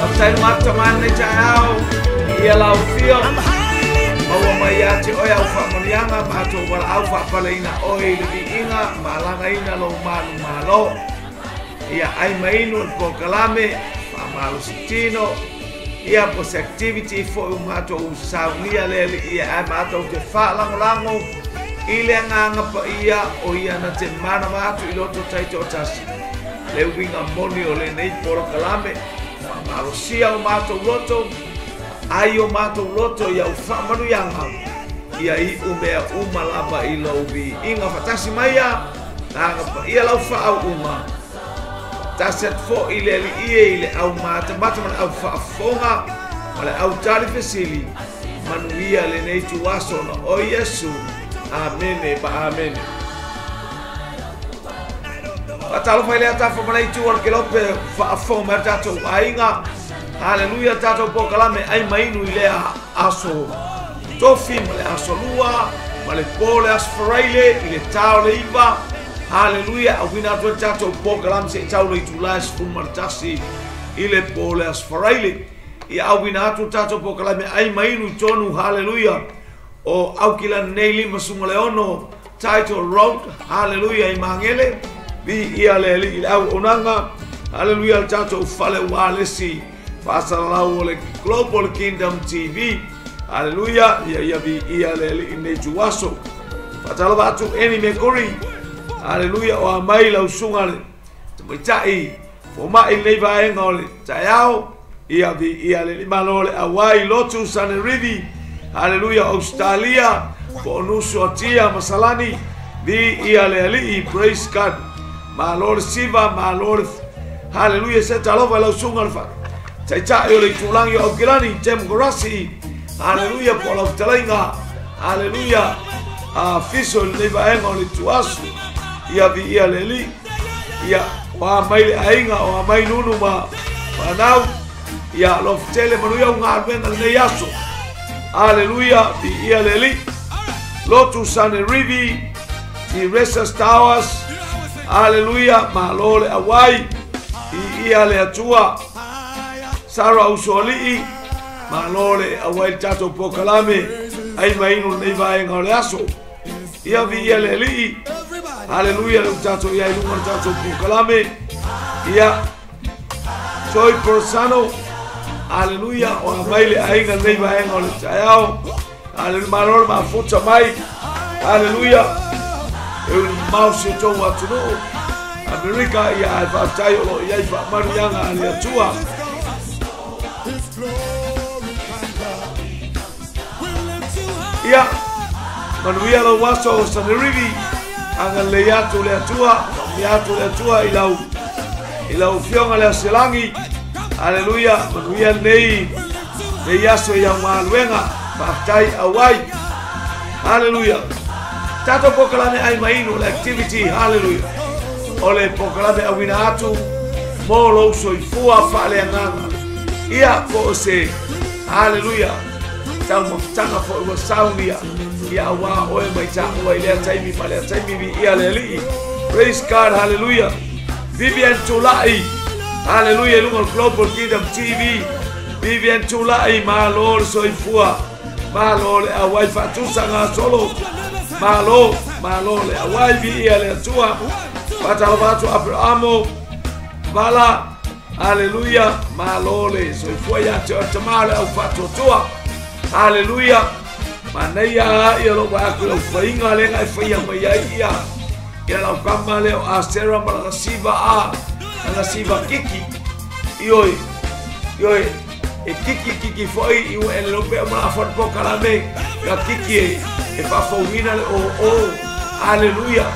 Faafetai le matamā lenei taeao i lau afio. Maua mai ia te oe au faamanuiaga matou valaau faapaleina oe i le viiga ma alagaina lou malu malo. Ia ai mainu le polokalame faamalosi tino. Ia po se activity foi o matou saunia le alii ia ae matou te faalagolago i le agaga paia o ia na te manava atu i loto taitoatasi. Le uiga moni o lenei polokalame faamalosia o matou loto, ai o matou loto ia u faamanuiaga ia iu mea uma lava i lou viiga faatasi mai ia agaga paia lau faauuga. Faatasi atu foi le alii e i le au matamata ma le au faafofoga ma le au tali fesili. Manuia lenei tuaso ona o Iesu. Amene ma amene. Faatalofa i lea tafa ma le itu o le kelope faafofoga mai tatou aiga. Haleluia tatou polokalame ai mainu i lea aso tofi ma le aso lua ma le po le aso faraile i le tao le iva. Haleluia, auina atu ai tatou polokalame se i tau le itula e 11 i le po le aso faraile. Ia auina atu tatou polokalame ai mainu i tonu. Haleluia, o Aukilani nei 56 Title Road. Haleluia, i Magele. Viia le alii i le auaunaga. Haleluia, le tatou fale ualesi faasalalau o le Global Kingdom TV. Haleluia, ia ia viia le alii nei tuaso. Faatalofa atu Eni Mekuri. Haleluia, o amai lau suga le tamaitai fomai lenei vaega o le taeao. Ia viia le alii malo le auai lotu Sanerivi. Haleluia, Australia po o nusu atia masalani. Viia le alii, praise God. Malo le siva, malo le haleluia. Se talofa i lau suga le fa taitai o le itulagi o Aukilani Democracy. Haleluia, po o lau fetalaiga. Haleluia, fiso i lenei vaega o le tuaso. Ia viia le alii. Ia o a mai le aiga o a mai nunu ma fanau. Ia lofutele manuia au galuega lenei aso. Haleluia, viia le alii. Lotu Sanerivi, Teresa's Towers. Haleluia, malo le auai. Viia le Atua. Sara Usoalii, malo le auai le tatou polokalame ai mainu lenei vaega o le aso. Ia viia le alii. Haleluia, le tatou ia i luga o le tatou polokalame. Ia Joy Persano. Haleluia, o a mai le aiga lenei vaega o le taeao. Haleluia, malo le mafuta mai. Haleluia, e uli mamao si o tou atunuu Amerika. Ia ae faafetai o lo o i ai faamanuiaga a le Atua. Ia manuia lau aso Sanerivi. Agalelei atu le Atua, faamanuia atu le Atua i lau afioga le Aselagi. Haleluia, manuia lenei aso i au galuega. Faafetai auai. Haleluia. Tatou polokalame ai mainu le activity. Haleluia, o le polokalame auina atu mo lou soifua faaleagaga. Ia po o se haleluia taumafataga foi ua saunia ia auā oe mai taua i lea taimi ma lea taimi. Viia le alii. Praise God. Haleluia. Vivian Tulai. Haleluia, i luga o le Global Kingdom TV. Vivian Tulai, malo le soifua, malo le auai faatusa gasolo. Malo, malo le auai. Viia le Atua. Faatalofa atu Aperamo Vala. Haleluia, malo le soifua ia te oe tamā le au faatuatua. Haleluia, manaia ia lou vae atu i lau faiga lega e faia mai ai ia ia lau kama lea o Asera ma lana siva a lana siva kiki. Ioi, ioi, e kiki kiki foi i ua ele lope o mana afan polokalame ka kiki e faafouina le o. Haleluia,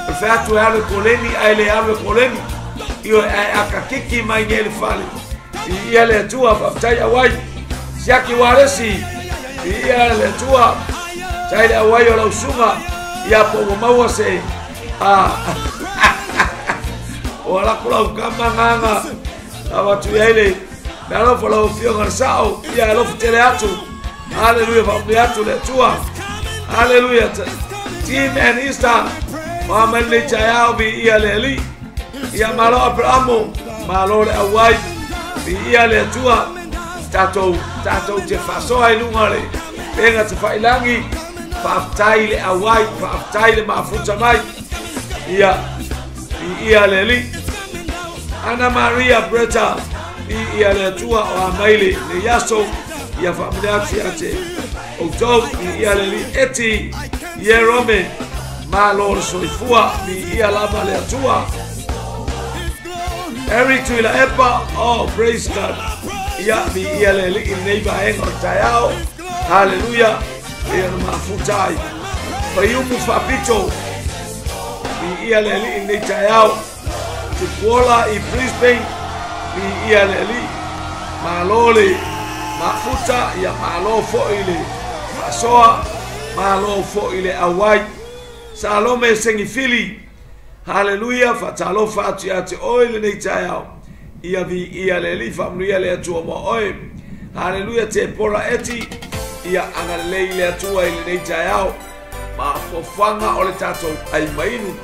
o le fai atu e alu e koleni ae le alu e koleni. Ioi, ae aka kiki mai nei le fale. I ia le Atua. Faafetai auai siaki walesi. I ia le Atua tai le auai o lau suga. Ia po ua maua se a o alako lau kama gaga lau atu i ai le mealofa lau afioga le sao. Ia alofa tele atu. Haleluia, faamanuia atu le Atua. Haleluia, Team and Easter ma mai lenei taeao. Viia le alii. Ia malo Aperamo, malo le auai. Viia le Atua, tatou te faasoa i luga o le pega tafailangi, faafetai le auai, faafetai le mafuta mai. Ia, viia le Alii. Ana Maria Breta, viia le Atua o amaile le aso, ia faamanuia atu ia te outou, viia le Alii. Eti Ierome, malo le soifua, viia lava le Atua. Eric Tuilaepa, oh praise God. Ia, viia le Alii i lenei vaega o le taeao. Haleluya, ia na mafuta ai. Faiumu faapito, viia le Alii i lenei taeao. Tupuola i Brisbane, viia le Alii. Malo le mafuta, ia malo foi le faasoa, malo foi le auai. Salome Sengifili, haleluya, faatalofa atu ia te oe lenei taeao. Ia viia le Alii, faamanuia le Atua mo oe. Haleluya, te pora eti, ia agalelei le Atua i lenei taeao. Mafofoaga o le tatou ai mainu.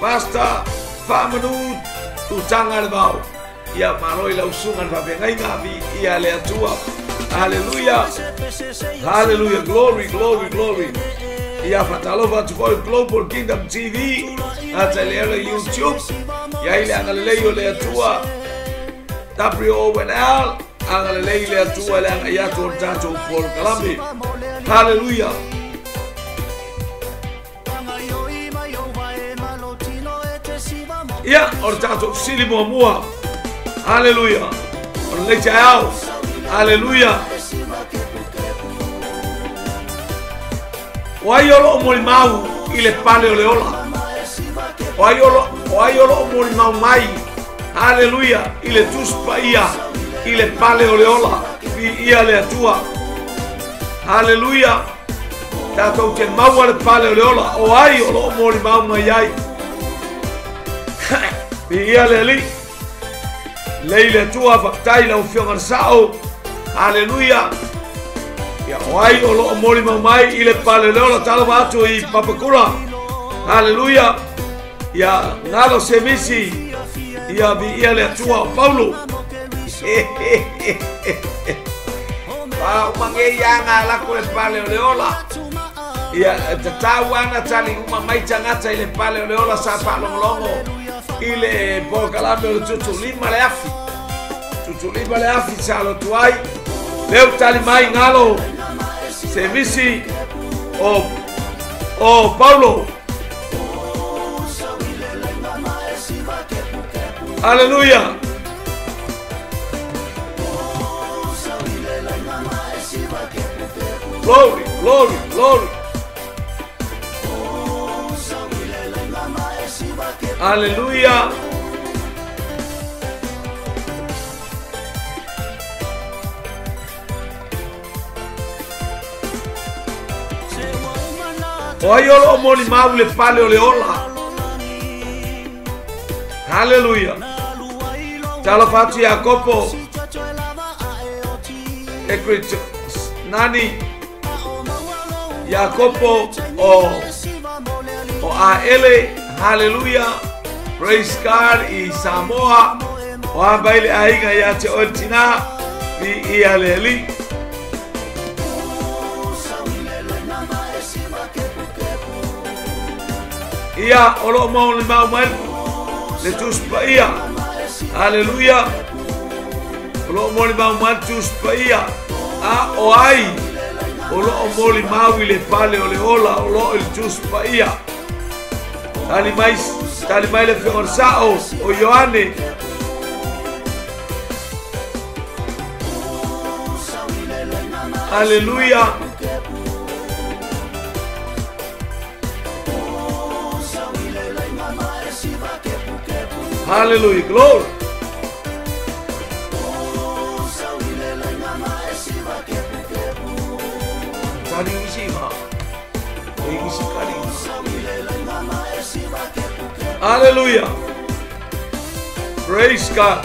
Pastor Faamanu Tutaga le Vao, ia malo i lau susuga le faafeagaiga, viia le Atua. Haleluya, haleluya, glory, glory, glory. Ia faatalofa atu foi Global Kingdom TV, ata i le era YouTube, ia i le agalelei o le Atua. WONL, agalelei le Atua le agai atu o le tatou polokalame. Haleluya. Ia, o le tatou fesili muamua. Haleluya. O lenei taeao. Haleluya. O ai o loo molimau i le pale o le ola? O ai o loo molimau mai? Haleluya, i le Tusi Paia, i le pale o le ola, viia le Atua. Haleluya. Tatou te maua le pale o le ola, o ai o loo molimau mai ai. Viia le Alii. Lei le Atua, faafetai lau Afioga le Sao. Haleluya. Ia, o ai o loo molimau mai i le pale o le ola, talofa atu i Papakura. Haleluya. Ia, ngalo semisi, ia viia le Atua o Paulo. Faaumage ia aga lako le pale o le ola. Ia, tatau ana tali uma mai tagata i le pale o le ola sa faalogologo i le polokalame o le tutulima le afi. Tutulima le afi sa lotu ai. Leu tali mai ngalo semisi o Paulo. Haleluya. Glory, glory, glory. Haleluya. O ai o loo molimau le pale o le ola. Haleluya. Talofa atu Iakopo. E Kristo nani Iakopo o Aele. Haleluya. Praise God i Samoa. O a mai le aiga ia te oe tina. Viia le Alii. Ia, o loo molimau mai le Tusi Paia. Haleluya. O loo molimau mai le Tusi Paia. A o ai o loo molimau i le pale o le ola, o loo i le Tusi Paia. Tali mai le Afioga le Sao o Ioane. Haleluya. Hallelujah, glory. Hallelujah. Praise God.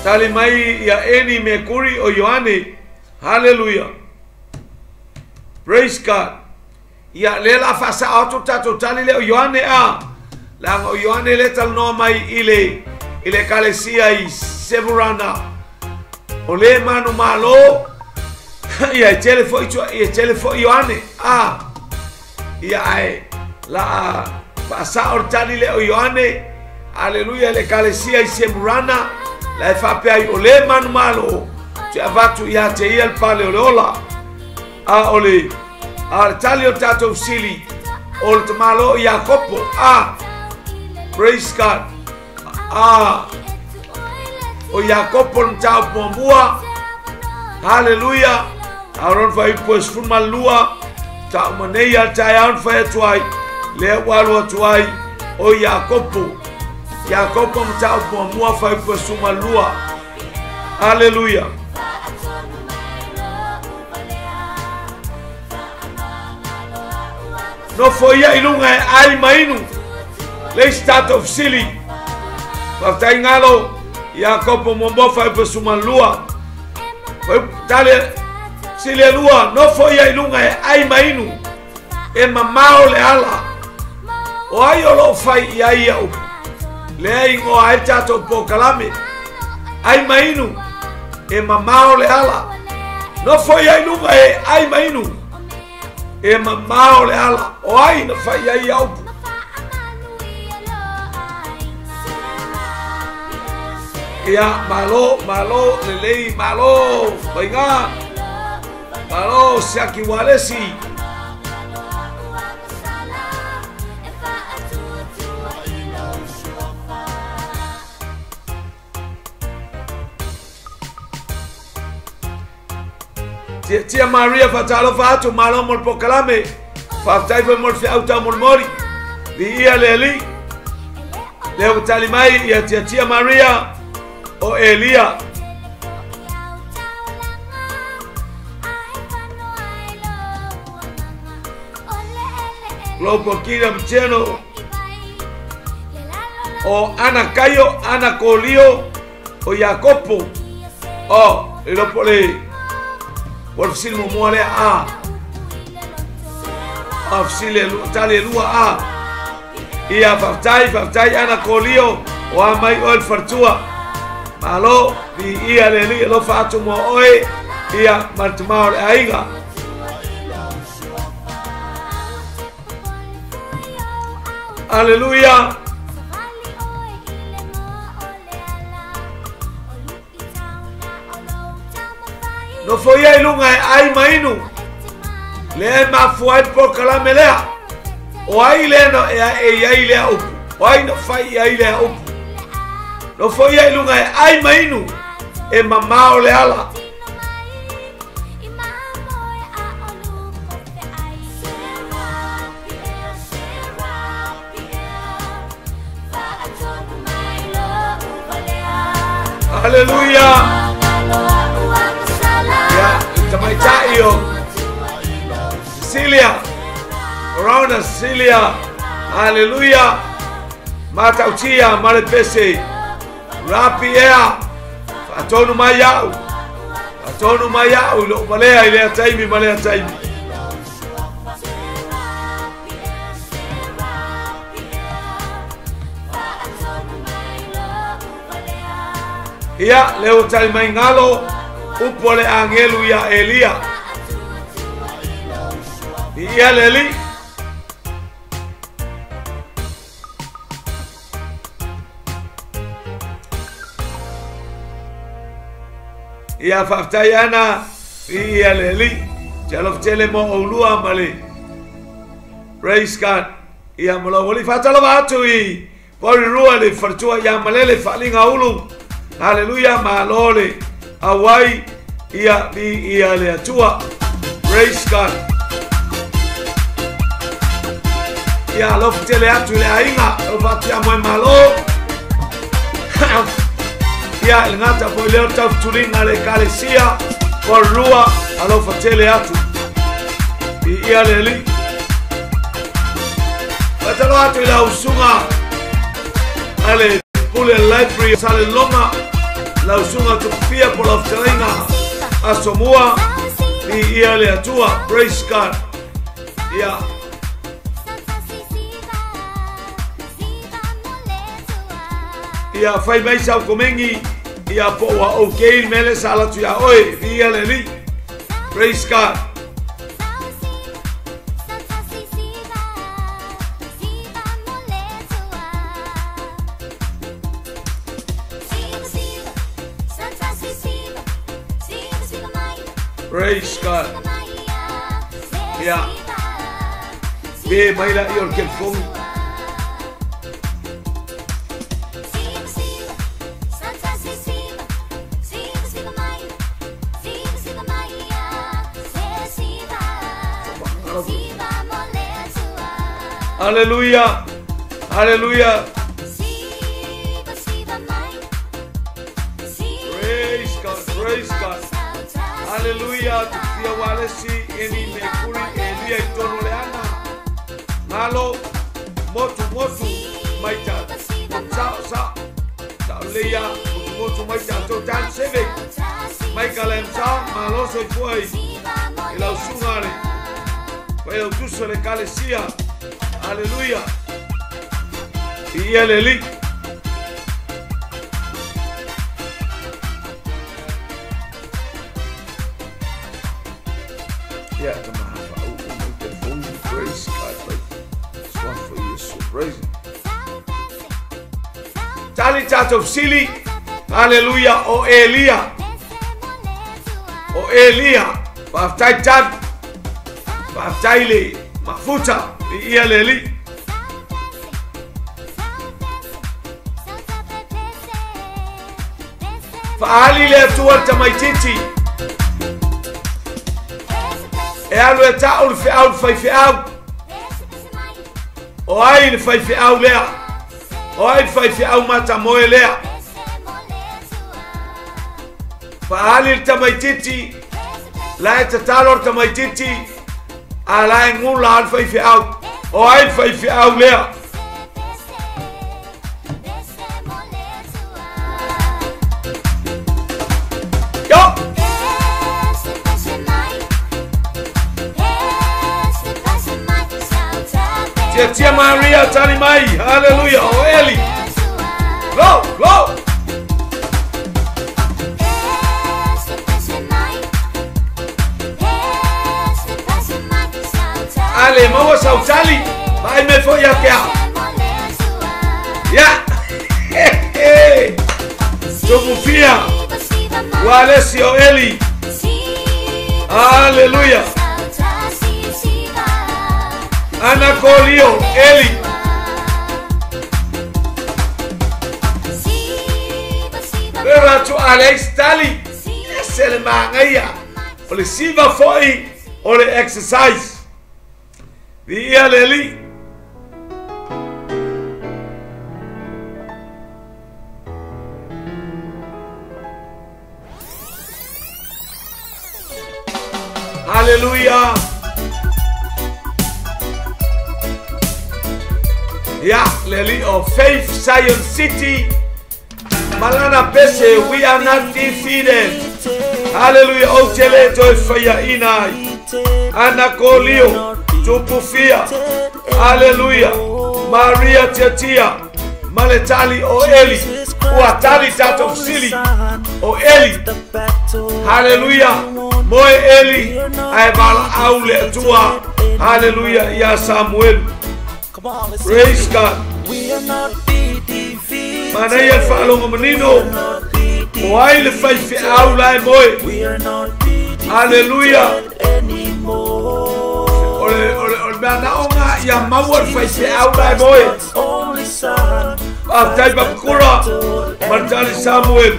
Tali mai ia Eni Mekuri o Ioane. Hallelujah. Praise God. Ia lea la faasao atu tatou tali lea o Ioane a. Leaga o Ioane le talanoa mai i le ekalesia i Semurana. O le manu malo. Ia e tele foi ia tele foi Ioane. A. Ia ae la faasao le tali lea o Ioane. Aleluia le ekalesia i Semurana. La e faapea ai o le manu malo. Te avatu ia te ia le pale o le ola. A o le a le tali o tatou sili o le tamalo Iakopo. A praise God. A o Iakopo le mataupu muamua. Hallelujah. A lona fuaiupu e 12 tauma nei a le taeao na fai atu ai lea ua alu atu ai o Iakopo. Iakopo mataupu muamua fuaiupu e 12. Hallelujah. Nofo ia i luga e ai mainu. Le isi tatou fesili. Faafetai galo Iakopo muamua fuaiupu e 12. Tali sili e lua. Nofo ia i luga e ai mainu. E mamao le ala. O ai o loo fai i ai ia upu. Lea ingoa ai tatou polokalame. Ai mainu. E mamao le ala. Nofo ia i luga e ai mainu. E mamao le ala. O ai na fai ai ia upu. Ia malo, malo, lelei, malo, vaiga. Malo, siaki walesi. Tia tia Maria fatalofa atu malo mo le polokalame. Faafetai foi mo le feau molimoli. Viia le Alii. Lea ua tali mai ia tia tia Maria o Elia. Global Kingdom Channel o Ana Kaio, Ana Kolio o Iakopo. O le lopo le o le fesili muamua lea a. A fesili tali e lua a. Ia faafetai, faafetai Ana Kolio o a mai oe le faletua. Malo, viia le Alii alofa atu mo oe. Ia ma le tamā o le aiga. Aleluia. Nofo ia i luga e ai mainu. Lea e mafua ai le polokalame lea. O ai lea na e iai lea upu. O ai na fai i ai lea upu. Nofo ia i luga e ai mainu. E mamao le ala. Hallelujah. Ia, tamaitai o Cecilia. Corona Cecilia. Hallelujah. Matautia ma le pese. Rapi ea. Faatonu mai au. Faatonu mai au i lou valea i lea taimi ma lea taimi. Ia, leo tali mai ngalo, upo le angelu ia Elia. Ia le Alii. Ia faafetai ana, ia le Alii. Te alofa tele mo oulua ma le. Praise God. Ia mo lau alii faatalofa atu i Porirua le faletua ia malele faaliga ulu. Hallelujah, malo le auai ia vi ia le Atua. Praise God. Ia alofa tele atu i le aiga, alofa atu ia moe malo. Ia le gata foi lea o taufutuliga le ekalesia Porirua, alofa tele atu. I ia le Alii. Faatalofa atu i le ausuga ale Pule Library Saleloga, lausuga tupufia po lau fetalaiga Asomua, i ia le Atua. Praise God. Ia Ia fai mai sau komengi. Ia po ua okay mele sa ala tu ia oe. Via le li. Praise God. Praise God. Ia. Be mai la i o le telefoni. Hallelujah. Hallelujah. Praise God. Praise God. Hallelujah. Tufia walesi eni mekuri elia itono leana. Malo motu motu maita. Sa sa. Sa leia motu motu maita. Totan civic. Michael M. Sa malo soi foi. Ila usungare. Pai utuso le kalesia. Hallelujah. Ia leli. Ia tamahafa au mai telefoni. Praise God. Swafa Yesu. Praise. Tali tato sili. Hallelujah. O Elia. O Elia. Waftai tan. Waftai le. Mafuta. Ia leli. Faali le atua tamaititi. E alu e tau le feau le fai feau. O ai le fai feau lea. O ai le fai feau mata moe lea. Faali le tamaititi. La e tatalo le tamaititi. A la e ngula le fai feau. O ai le fai feau lea. Yo! Tia Tia Maria tali mai. Hallelujah. O Eli. Go, go. Ale maua sautali. Vai me foi a kia. Ya. Tumufia. Walesio Eli. Hallelujah. Anacolio Eli. Ratu Alex Tali. Ese le mangaia. O le siva foi. O le exercise. Via leli. Hallelujah. Yeah, Lily of Faith Zion City. Malana Pese, we are not defeated. Hallelujah. O tele toi faya inai. Anacolio, Tupufia. Hallelujah. Maria Tiatia. Maletali o Eli. Uatali tato sili. O Eli. Hallelujah. Moe Eli. Ae aule tua. Hallelujah. Ya Samuel. Praise God. Manaia whaalongo manino. O ai le whai whiau lai moe. Hallelujah. O le mea naonga ia maua le whai whiau lai moe. Aftai Papakura. Martali Samuel.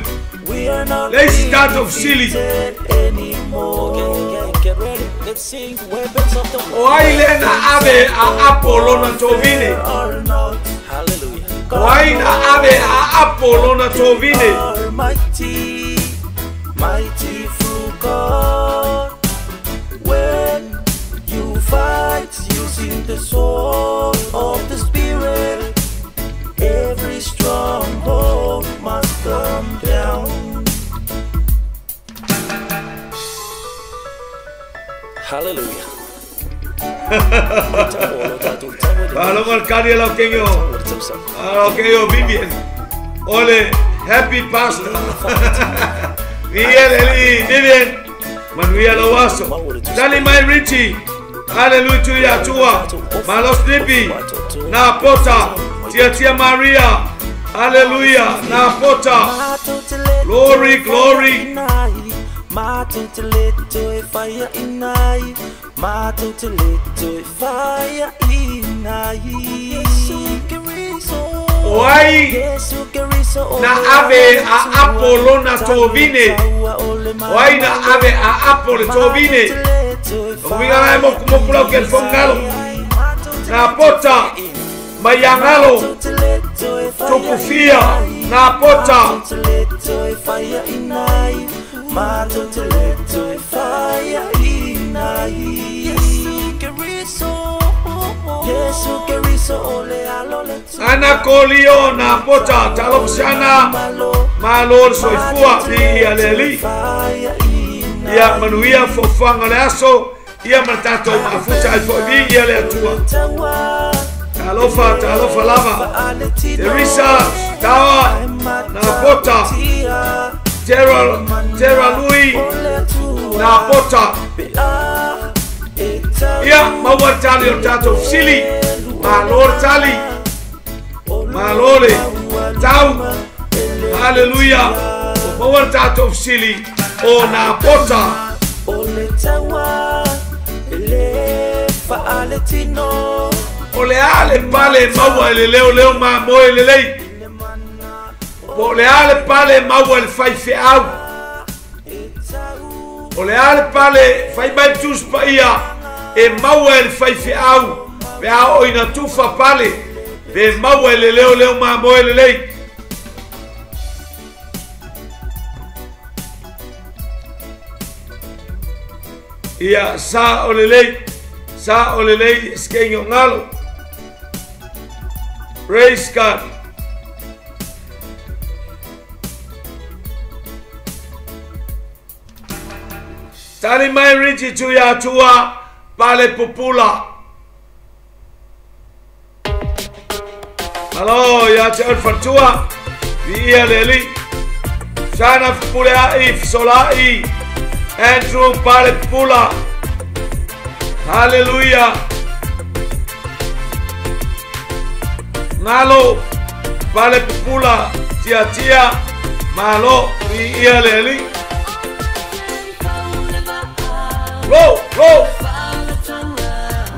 Let's start of silly. O ai lena ave a Apollo na tovine. O ai na ave a Apollo na tovine. Mighty, mighty God. When you fight using the sword of the Spirit, every stronghold must come down. Hallelujah. Balong al kari lau kengyo. Lau kengyo Vivian. Ole happy pastor. Viia le Alii Vivian. Manuia lau aso. Tali mai Richie. Hallelujah tu ia tua. Malo Snippy. Na pota. Tia Tia Maria. Hallelujah. Na pota. Glory, glory. O ai na ave a Apolona Tovine. O ai na ave a Apole Tovine. O winga lai moku moku lau ke fongalo. Na pota. Maiangalo. Tukufia. Na pota. Ana kolio na pota talofsana malor soifua i aleli ia manuia fofanga le aso ia matato mafuta ai fo i ale atua talofa talofa lava Teresa tawa na pota Tera Lui na pota ia maua tali o tatou sili malor tali malore tau hallelujah o maua tatou sili o na pota o le ale pale maua le leo leo ma moe le lei o le ale pale maua le fai feau o le ale pale fai mai tus pa ia e maua le fai feau pe a o ina tufa pale pe maua le leo leo ma moe le lei ia sa o le lei sa o le lei skengi o ngalo. Praise God. Tali mai Richie tu ia tua pale pupula. Alo ia te alfatua vi ia leli. Sana pule ai solai Andrew pale pupula. Hallelujah. Ngalo pale pupula tia tia malo vi ia leli. Roll, roll.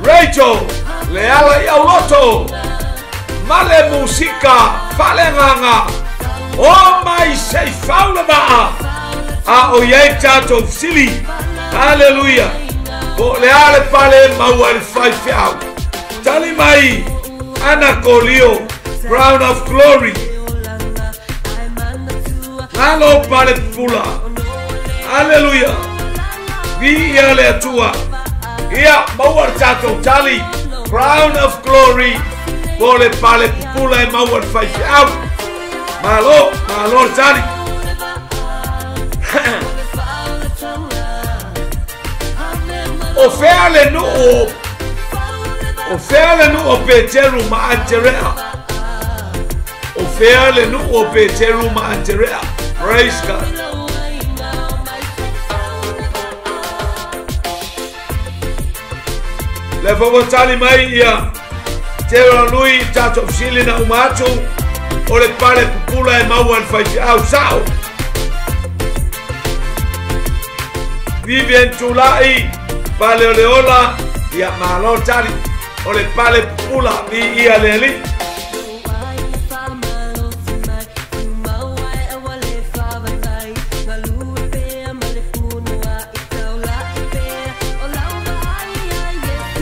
Rachel, leala i auloto. Male musika, fale nganga. O mai sei faula maa. A o iai tatou sili. Hallelujah. Po le ale pale maua le fai feau. Tali mai, ana kolio, crown of glory. Ngalo pale pula. Hallelujah. Vi ia le atua. Ia maua tatou tali, crown of glory. Pole pale pupula e maua fai feau. Malo, malo tali. O fea le nuu. O fea le nuu o Peteru ma Anterea. O fea le nuu o Peteru ma Anterea. Praise God. Le fawatali mai ia Tera Lui tatou sili na umatu o le pale pupula e maua le fai feau sao. Vivian Tulai pale o le ola ia malo tali o le pale pupula vi ia le ali.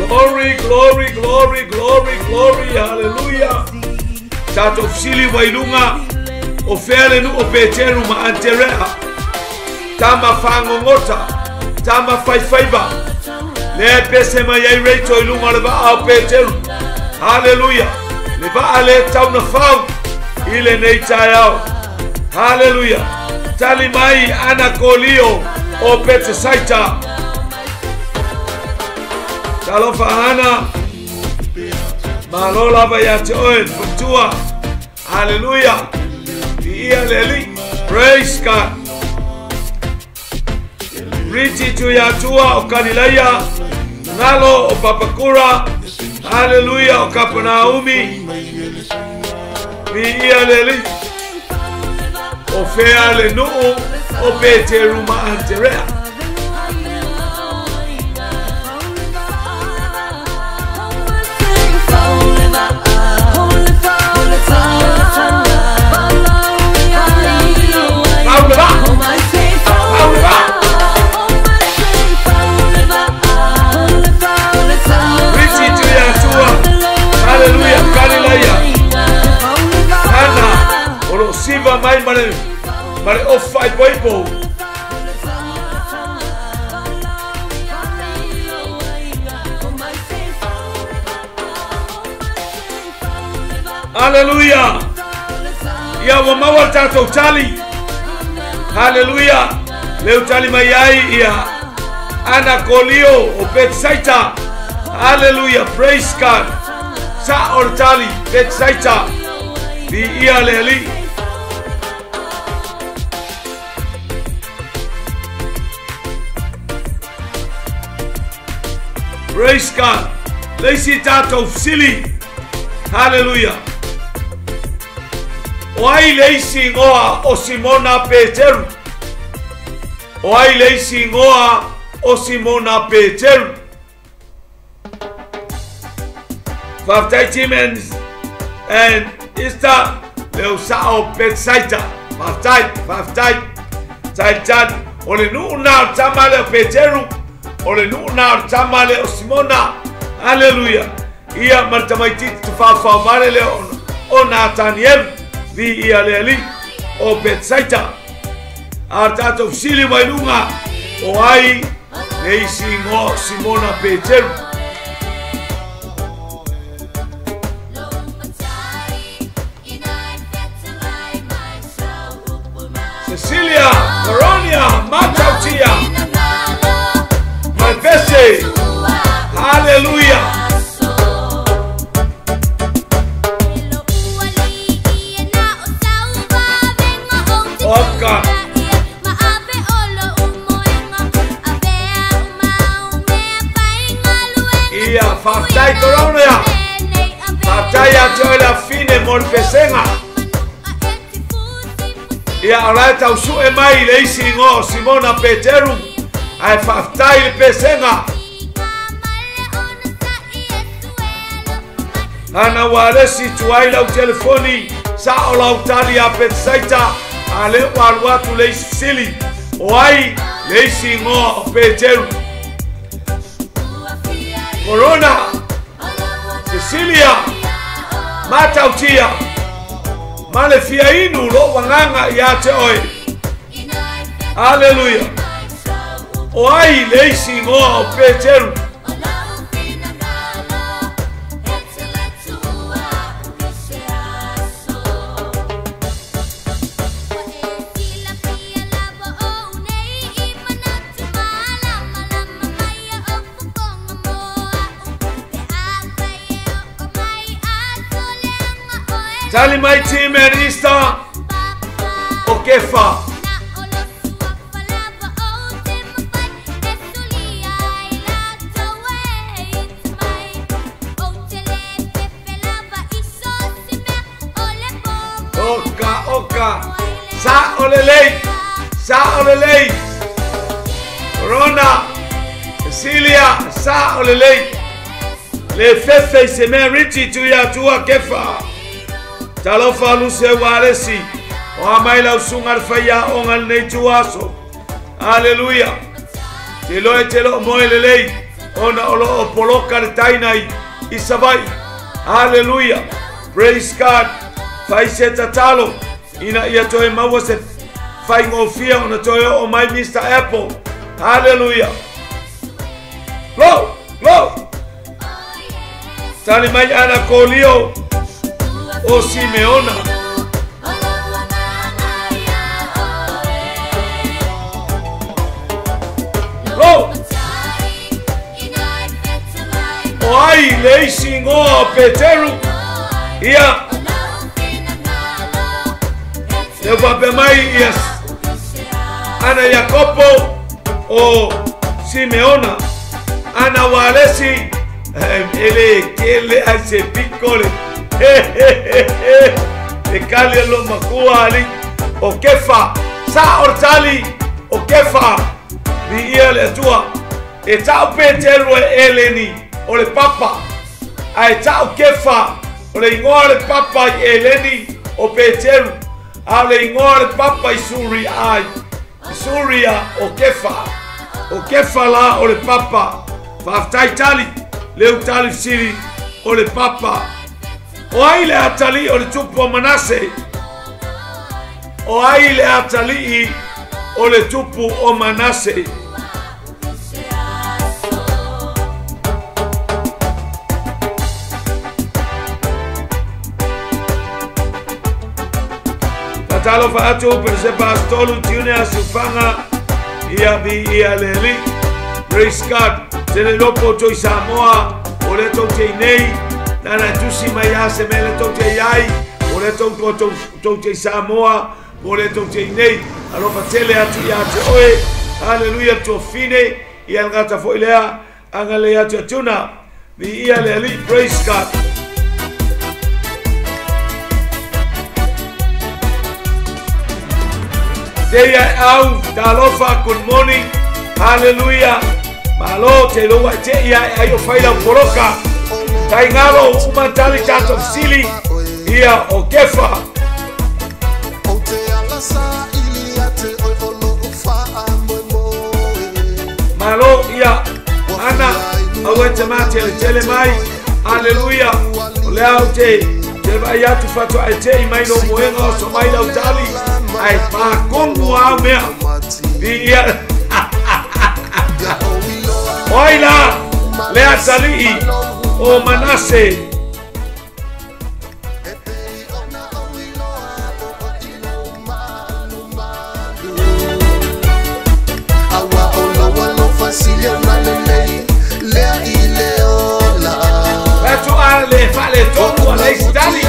Glory, glory, glory, glory, glory, hallelujah. Tatou sili wailunga o fea le nuu o Peteru ma Anterea. Tama whangongota, tama whaiwhaiva. Le pese mai ai reito i lunga le vaa o Peteru. Hallelujah. Le vaa le tauna whau i le nei taeao. Hallelujah. Tali mai ana kolio o Petesaita. Talofa hana. Malo lava ia te oe, fatua. Hallelujah. Viia le Alii. Praise God. Riti Tuiatua o Kanilaia, Ngalo o Papakura, haleluya o Kapunaumi. Viia le Alii. O fea le nuu o Peteru ma Anterea. Riti Tuiatua, haleluya, Kanilaia. Ana, o lo siva mai mare, mare o fai poipo. Haleluya. Ia ua maua le tatou tali. Haleluya. Leu tali mai ai ia Ana Kolio o Betsaita. Haleluya. Praise God. Sa o le tali Betsaita. Viia le Alii. Praise God. Le isi tatou fesili. Haleluya. O ai le isi igoa o Simona Peteru? O ai le isi igoa o Simona Peteru? Faafetai Timens and Ista leo sao Betsaita. Faafetai, faafetai. Taitan, o le nuu na o le tama lea o Peteru, o le nuu na o le tama lea o Simona. Haleluya. Ia ma le tamaititi tafaofao male lea o Natanielu. Viia le Alii o Betsaita. A tatou fesili mai luga o ai le isi igoa o Simona Peteru? Cecilia, Coronia, Matautia, Malvese, haleluya. Oka. Ia, faafetai Coronia. Faafetai ia te oe le afine mo le pesega. Ia, o la e tausue mai le isi igoa o Simona Peteru. Ae faafetai le pesega. Ana ua alesi tuai lau telefoni sa o lau tali a Betsaita. A le ua alu atu le isi fesili. O ai le isi igoa o Peteru? Corona, Cecilia, Matautia, ma le fia inu lou agaga ia te oe. Haleluya. O ai le isi igoa o Peteru? Tali mai team and Easter o Kefa. Oka, oka. Sa o le lei. Sa o le lei. Corona, Cecilia, sa o le lei. Le fefe i se mea Richie Tuiatua Kefa. Talofa luse ua alesi. O a mai lau sunga le whaia o ngal nei tuaso. Haleluya. Te loe te loo moe lelei. Ona o loo poloka le taina i Savai. Haleluya. Praise God. Fai se tatalo. Ina ia toe maua se whaingofia ona toe o mai Mr. Apple. Haleluya. Lo, lo. Tali mai ana kolio o Simeona. Lo. O ai le isi igoa o Peteru. Ia. Le Faapea mai ia ana Iakopo o Simeona ana Walesi ele kele ai se pikole e kali lo makua ali o Kefa sa ortali o Kefa vi ia le atua e tau Petero e Eleni o le papa ai tau Kefa o le ingoa le papa i Eleni o Petero a le ingoa le papa i Suria ai Suria o Kefa la o le papa faafetai tali leu tali sili o le papa o ai le atali o le tupu o Manase o ai le atali o le tupu o Manase. Talofa atu per se pastolu tiune asufanga ia bi ia leli. Praise God. Tele lopo toi Samoa o le tau te nei nana tusi mai a se mele tau te iai o le tau tau te Samoa o le tau te nei alofa tele atu ia te oe. Hallelujah to fine ia ngata foi lea angale atu atuna bi ia leli. Praise God. Teia au, talofa, good morning, hallelujah. Malo, te loa te ia ai o faila poroka. Taingalo, umantali tato sili, ia o Kefa. Malo, ia, ana, au e te mate le tele mai, hallelujah. O lea au te, te vai atu fatu ai te i mai no moenga o so mai lau tali. Ai pākongu au mea ia oi la le atalii o Manase. Atu a le fale tonu a le istali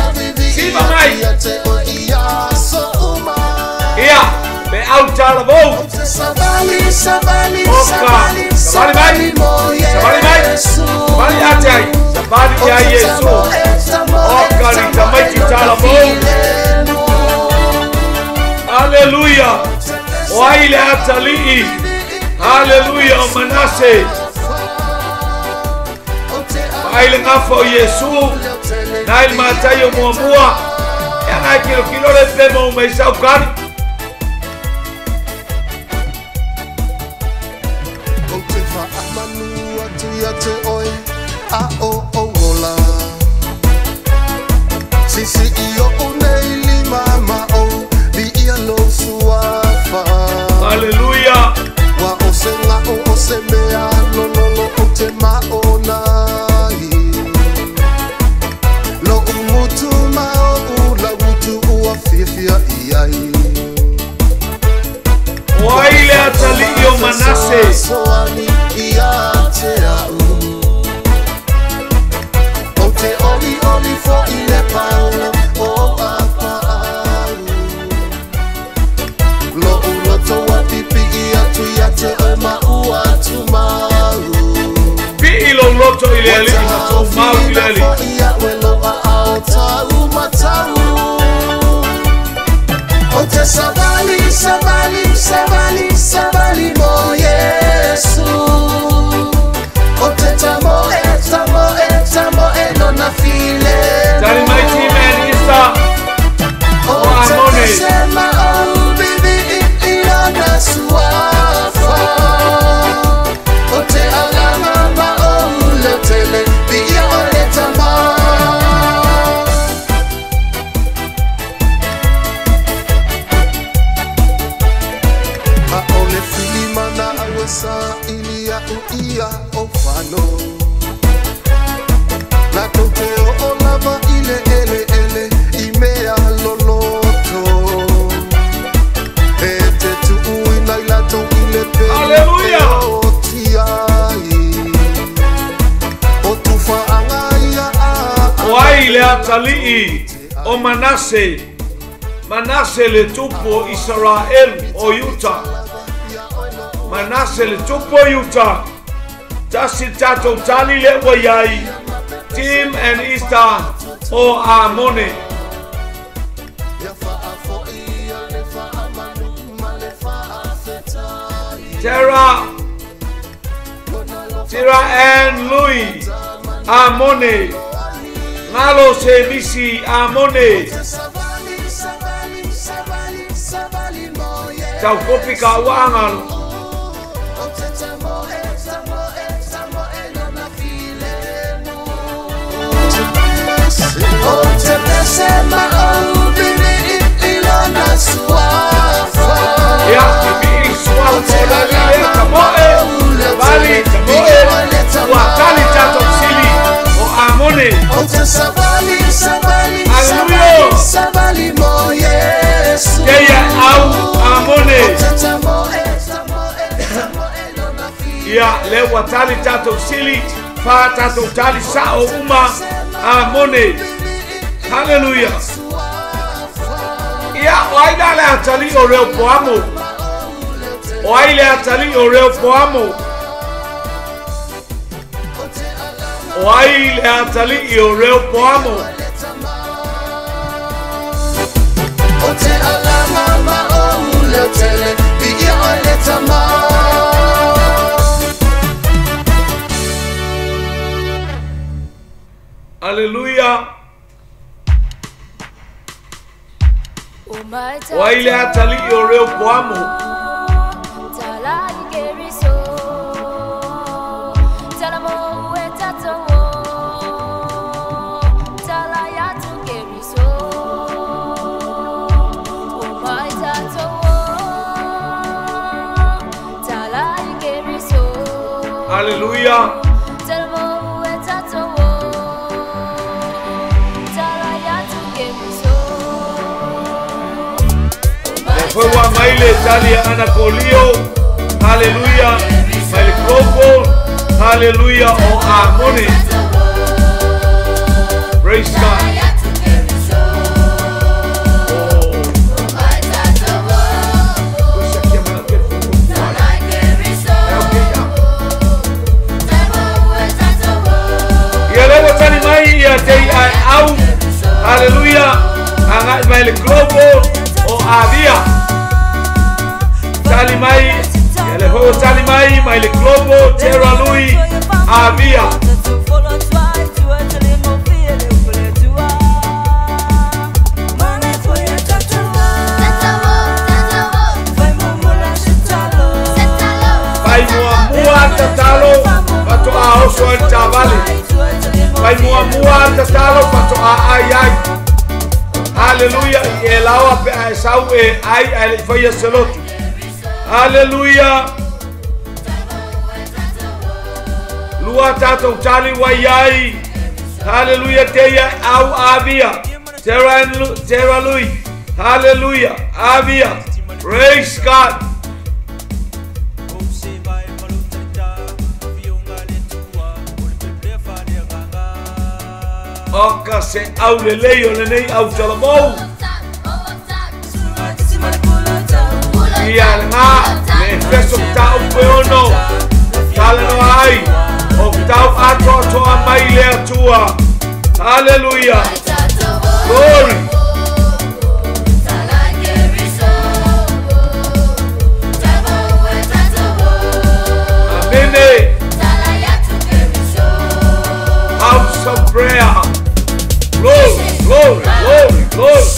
siva mai ia me au talavou. Savali, savali, Oka. savali, Savali mai. savali Savali mai. Savali ate ai. Savali ia Yesu. Oka ni tamaiti talavou. Hallelujah. O ai le atalii. Hallelujah o Manase. Ai le ngafa o Yesu. Nai le matai o muamua. Ia ngai kilo kilo le pema o mai sau kari. Hallelujah. O ai le atalii o Manase. Pii lo loto i le alii ma tō mau i le alii. Savali, savali, savali, savali mo Yesu. O te tamo e, tamo e, tamo e non a file. Tali mai ti man isa. O O te Amone. sema o bibi i ona suafa. O te alama ma o le tele bi ia o le tamo. Hallelujah. O ai le atalii o Manase. Manase le tupu o Israel o Yuta. Manase le tupu o Yuta. Tasi tatou tali le ua iai. Tim and Easter o Amone. Tera and Louis Amone. Ngalo se misi Amone. Tau kopi ka uangalo. Ia, i suafa o la le tamoe, vali tamoe, ua tali tatou sili o Amone. Hallelujah. Teia au Amone. Ia, le ua tali tatou sili, fa tatou tali sao uma Amone. Hallelujah. Ia, o ai le atali o reo poamo. O ai le atali o reo poamo. O ai le atali o reo poamo. O te alanga ma o leo tele, i o le tama. Hallelujah. O ai le atali o reo poamo. Hallelujah. Fue maile tali anakolio. Hallelujah. Maile global. Hallelujah. O Amone. Praise God. Hallelujah. Anga maile global o avia. Tali mai, ele ho tali mai maile global Terra Lui avia. Pai mua mua tatalo pato a oso el chavale. Pai mua mua tatalo pato a ai ai. Hallelujah. I e lawa pe a sau e ai ai le faia selotu. Hallelujah. Lua tatou tali wai ai. Hallelujah. Teia au avia. Terra Lui. Hallelujah. Avia. Praise God. Oka se au le lei o le nei au talamou. Ia ngā le feso tau peono. Tala no ai. O tau atoa toa mai le atua. Hallelujah. Glory. Amene. House of prayer. Glory, glory, glory, glory.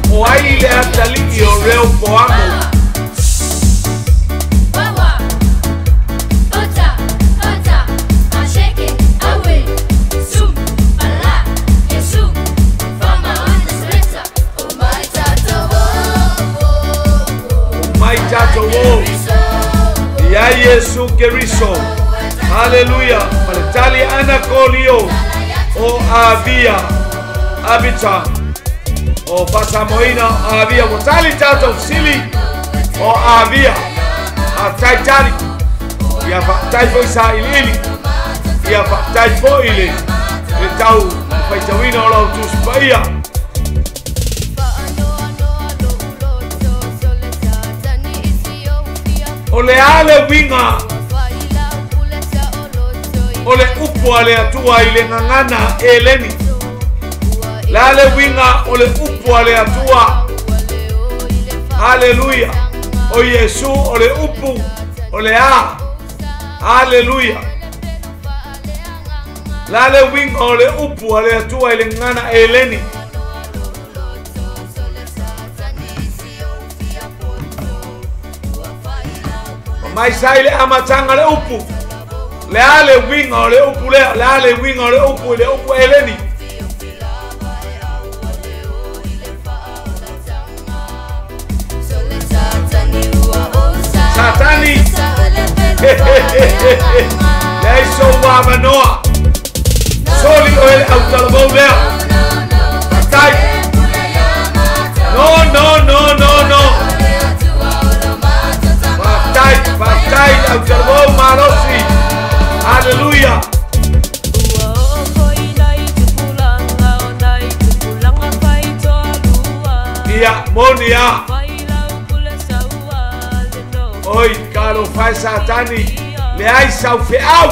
O ai le atali i o reo poamo. Ia Yesu Keriso. Hallelujah. Maletali anakolio o avia abita o pasamoina avia. Watali tato sili o avia. Faafetai tali. Ia faafetai foi sailiili. Ia faafetai foi le tau faitauina o lau Tusi Paia. O le a le uiga o le upu a le Atua i le gagana eleni. Le a le uiga o le upu a le Atua. Haleluia. O Iesu o le upu o le a. Haleluia. Le a le uiga o le upu a le Atua i le gagana eleni. Mai sai le amataga le upu. Le a le uiga o le upu lea. Le a le uiga o le upu i le upu eleni. Satani. Le ai sou avanoa. Soli o ele au talavou lea. Fatai. No, no, no, no, no. Fatai au talavou malosi. Hallelujah. Ia monia. Oi, kalo fai Satani. Le ai sau feau.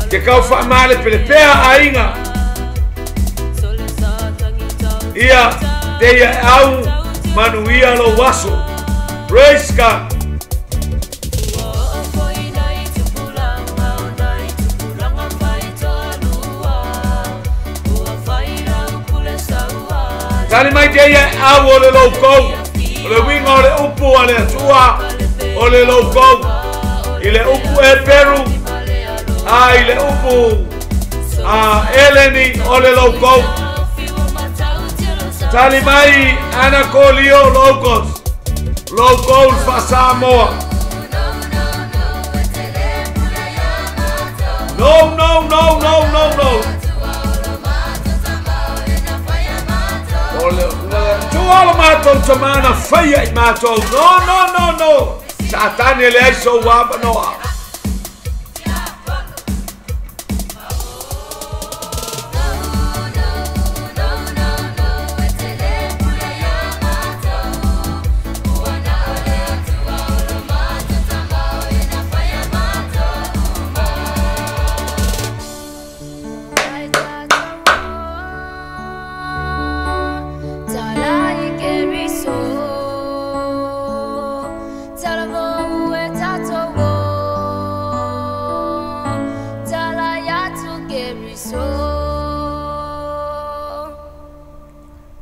Ke kau whaamale pele pea ainga. Ia, te ia au manuia lo waso. Praise God. Tali mai te ia au o le laukou. O le winga o le upu a le Atua o le laukou. I le upu e Peru. A i le upu a Eleni o le laukou. Tali mai Anakolio Logos. Laukou Fasamoa. No, no, no, no, no, no. Tuala mātou tamana whaia i mātou. No, no, no, no. Satani le ai sou avanoa.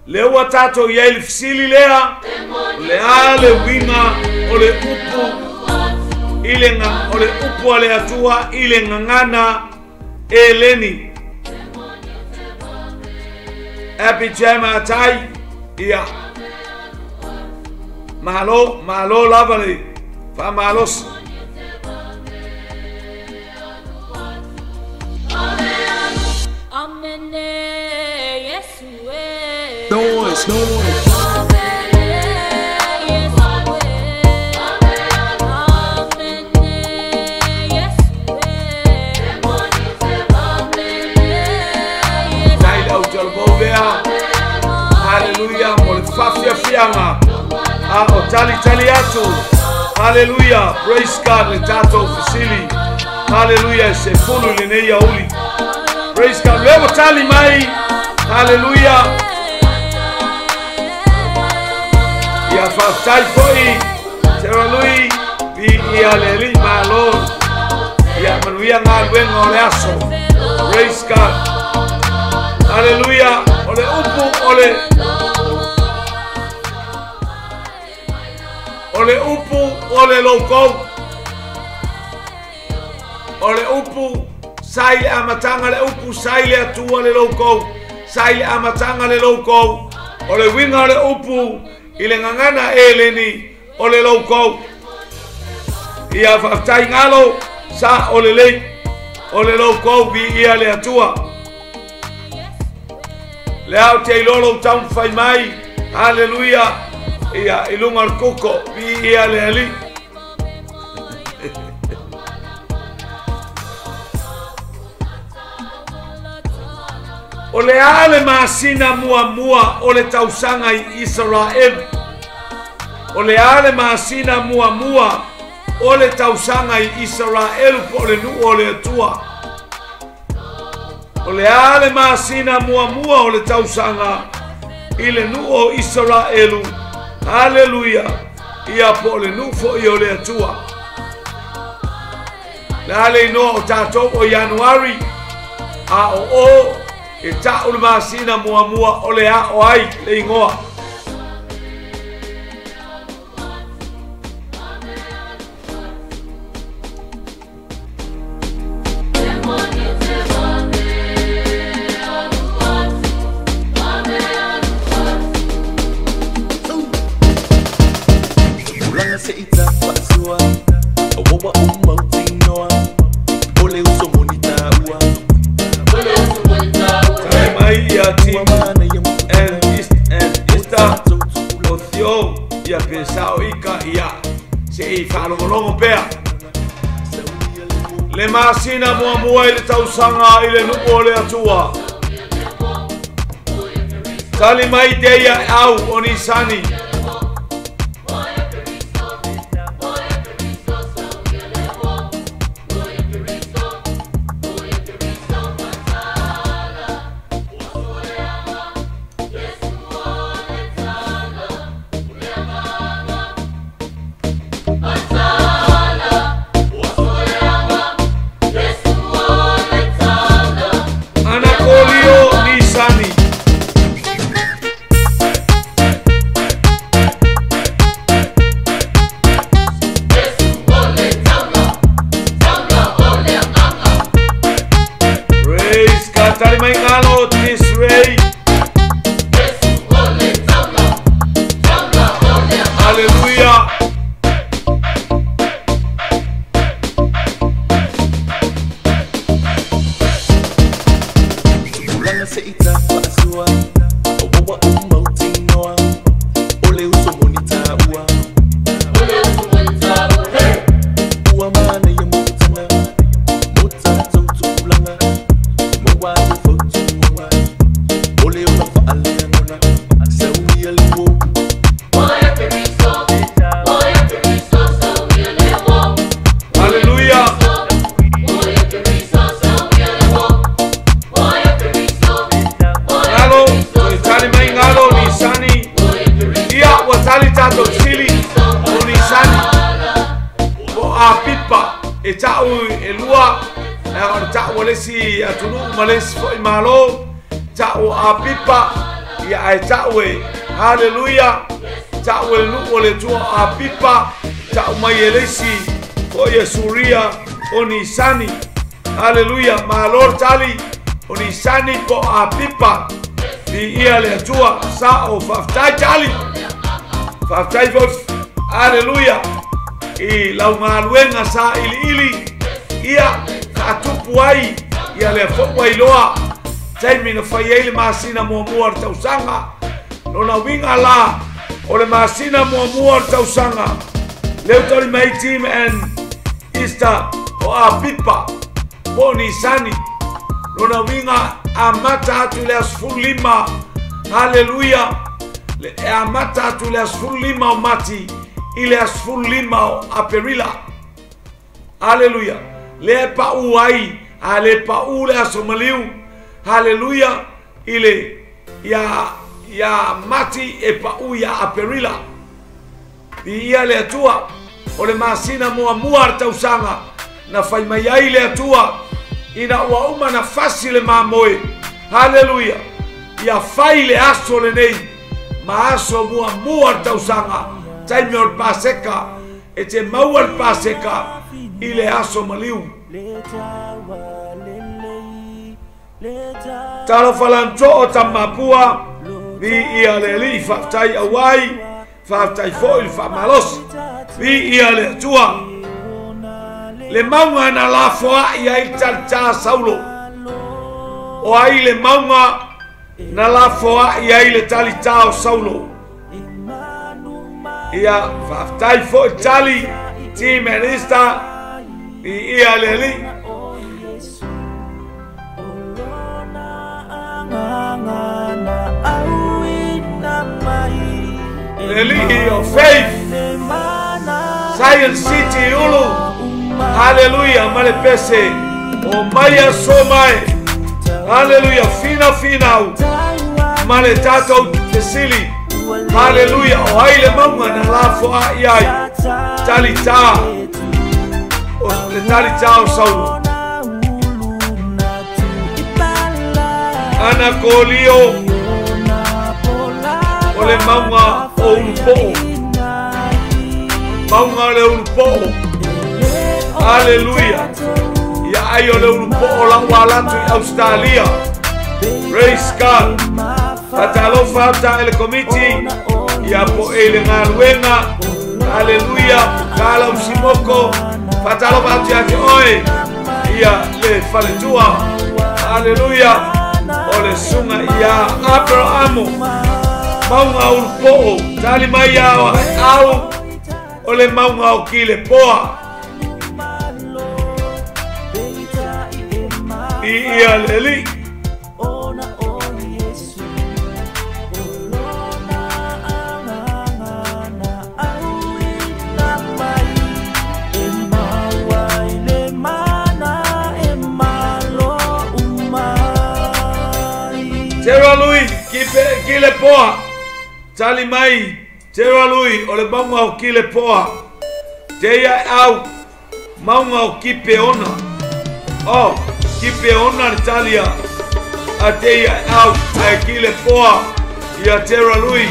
Le ua tātou ia i le fisili lea, o le a le uiga o le upu i le o le upu a le Atua i le gagana eleni. Happy Jama Tai, ia. Malo, malo lava le, whaamalosi. Noise, noise. Hallelujah, mo le whawhiawhianga. A o tali tali atu. Hallelujah, praise God le tātou fisili. Hallelujah, se fulu le nei auli. Praise God, lewa tali mai. Hallelujah. Ia whaftai foi, te ralui, vi ia le li malo. Ia manuia ngā luenga o le aso. Praise God. Hallelujah. O le upu, o le o le upu, o le laukou. O le upu, sai le amatanga le upu, sai le atua le laukou. Sai le amatanga le laukou. O le winga o le upu, i le gagana eleni o le laukou. Ia whaftai ngalo, sa o le lei, o le laukou vi ia le atua. Le au te ilolo tau whai mai. Hallelujah. Ia i luga o le koko viia le Alii. O le a le masina muamua o le tausaga i Isaraelu. O le a le masina muamua o le tausaga i Isaraelu po o le nuu o le Atua. O le a le masina muamua o le tausaga i le nuu o Isaraelu. Haleluia. Ia po o le nuu fo'i o le Atua. Le a le inoa o tatou o Ianuari a o e ta'u le masina muamua o le a o ai le igoa. Ia pesao ika ia se i whaalongolongo pea. Le masina muamua i le tausaga i le nuu o le Atua. Tali mai te ia au o Nisani. Hallelujah. Ta'u e nuu o le tua a pipa. Ta'u mai e leisi o ia suria o Nisani. Hallelujah. Malor tali o Nisani po a pipa. Bi ia le atua sa o whaftai tali. Whaftai fo. Hallelujah. I lau ngā sa ili ili. Ia whaatupu ai. Ia le fo wailoa. Taimi na whai eile masina muamua o tausaga. Lona winga la o le masina muamua o le tausaga. Leu tali mai team and Easter o Apipa po Nisani. Lona winga amata atu le aso 15. Hallelujah. Le amata atu le aso 15 o Mati i le aso 15 o Aperila. Hallelujah. Le pau ai, a le pau le aso maliu. Hallelujah. I le ia Mati e pau ia Aperila. I ia le atua o le masina muamua o le tausaga na fai mai ai le atua ina ua uma na fasi le mamoe. Hallelujah. Ia fai le aso lenei ma aso muamua o le tausaga taimi o le Paseka e te maua le Paseka i le aso maliu. Talo falanto'o tamapua vi ia le alii faafetai auai faafetai fo'i le faamalosi vi ia le Atua. Le mauga na lafoa'i ai le talitā Saulo. O ai le mauga na lafoa'i ai le talitā o Saulo. Ia faafetai foi tali Team Anista i ia le alii. Le alii o Faith Zion City Ulu. Hallelujah ma le pese o mai aso mai. Hallelujah fina finau ma le tatou fesili. Hallelujah o ai le mauga na lafoa i ai talitā o le talitā o Saulo. Ana kolio o le mauga o Ulupo'o. Mauga o le Ulupo'o. Hallelujah. Ia ai o le Ulupo'o lau alatu i Australia. Praise God. Fatalofa ata ele komiti. Ia po e le galuega. Hallelujah. Kala usimoko. Fatalofa atu ia te oe. Ia le faletua. Hallelujah. O le sunga ia Abrahamo. Mauga Ulupo'o. Tali mai au au. O le mauga o Kilepoa. I ia le alii. Tera Lui, Kilepoa. Tali mai, Tera Lui, o le mauga o Kilepoa. Teia au, mauga o Kipeona. Oh, Kipeona le talia. A teia au, e Kilepoa, ia Tera Lui.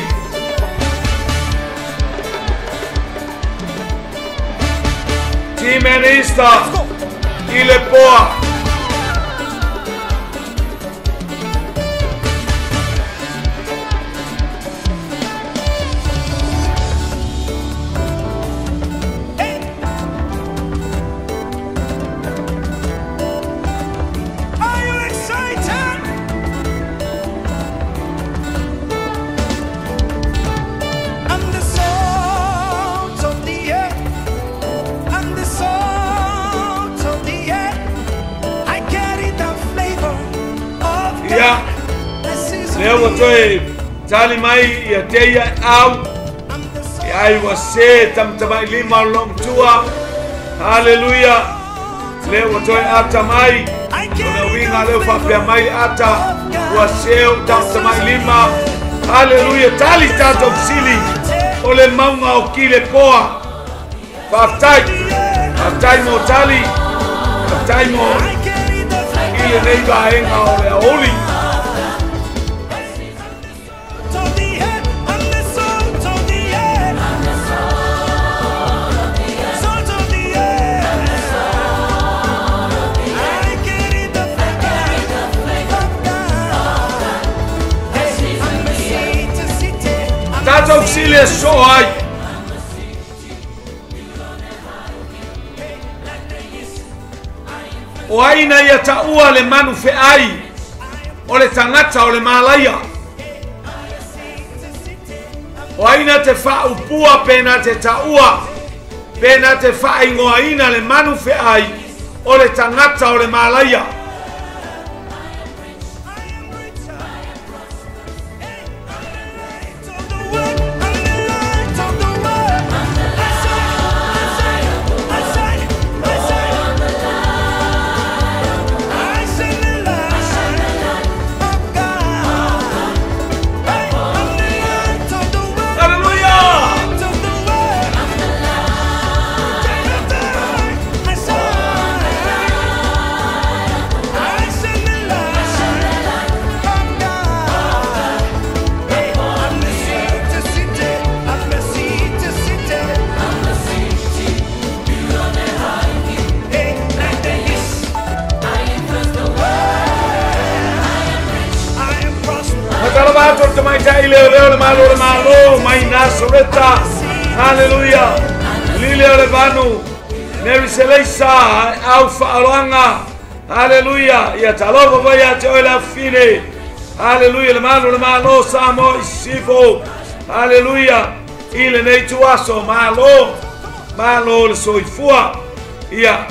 Team Anista, Kilepoa. Lea ua toe tali mai ia teia au. Ia ai ua se tamatamai lima o lomtua. Hallelujah. Lea ua toe ata mai. Ona uiga leo faapea mai ata. Ua seu tamatamai lima. Hallelujah. Tali tatou fesili o le mauga o Kilepoa. Faafetai. Faafetai mo tali. Faafetai mo i lenei vaega o le aoli. Tatou fesili e soo ai. O aina ia taua le manu feai o le tagata o le malaia. O aina te faaupua pe na te taua pe na te faaingoaina le manu feai o le tagata o le malaia. Hallelujah. Lile o le vanu. Mary Seleisa au faaloanga. Hallelujah. Ia talofa vai ia te oe le afine. Hallelujah. Le malo Samoa i sifo. Hallelujah. I lenei tuaso malo malo le soifua ia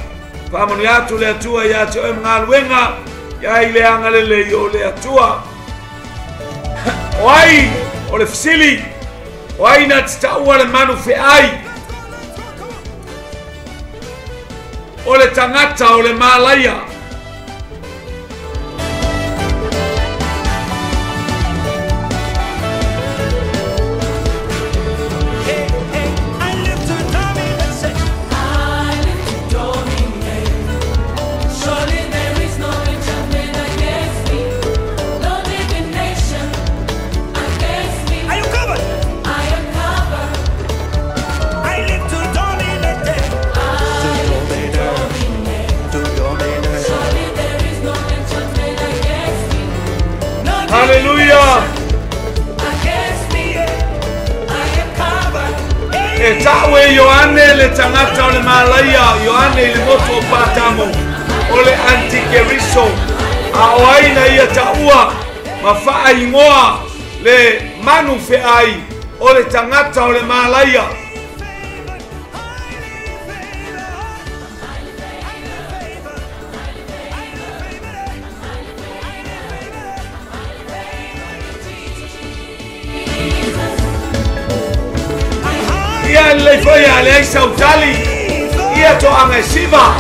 faamanuia atu le Atua ia te oe ma galuega ia i le agalelei o le Atua. O ai o le fesili, o ai na te taua le manu feai, o le tagata o le malaia. Hallelujah. E ta'ue Ioane le tagata o le malaia, Ioane i le motu o Patamo, o le Antikeriso. A o ai na ia ta'ua ma fa'aigoa le manu fe'ai o le tagata o le malaia. Ia le foi a le sautali ia to anga siva.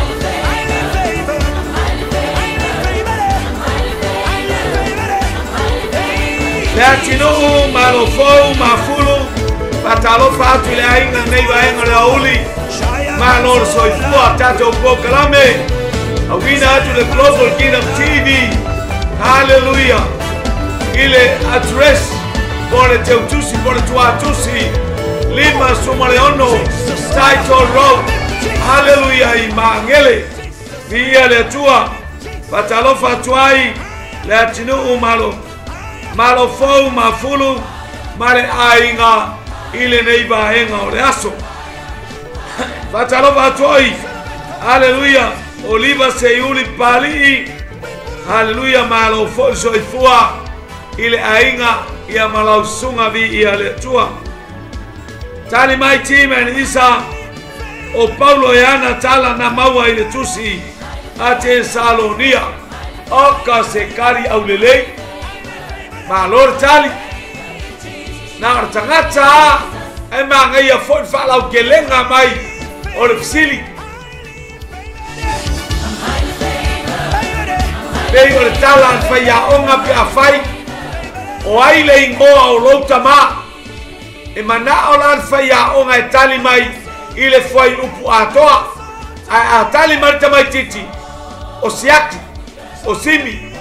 Le atinuu malofou mafulu fatalofa atu le aiga nei vaega le auli malo le soifua tatou pokalame auina atu le Global Kingdom TV. Hallelujah. I le address po le teutusi po le tuatusi lima sumaleono Title Road. Hallelujah. I maagele via le Atua fatalofa atu ai le atinuu malo malofou mafulu ma le aiga i lenei vaega o le aso. Fatalofa atu ai. Hallelujah. Oliva seiuli palii. Hallelujah. Malo foi soifua i le aiga ia malausuga viia le Atua. Tali mai Timen Isa o Paulo e ana tala na maua i le tusi a Tesalonia o ka se kari aulelei. Malo le tali na o le tagata e magaia foi le faalaukelega mai o le fesili. Pei o le tala le faiaoga pe afai o ai le igoa o lou tamā. E manao la le faiaoga e tali mai i le fuai upu atoa. Ae a tali mai le tamaititi o siaki o simi,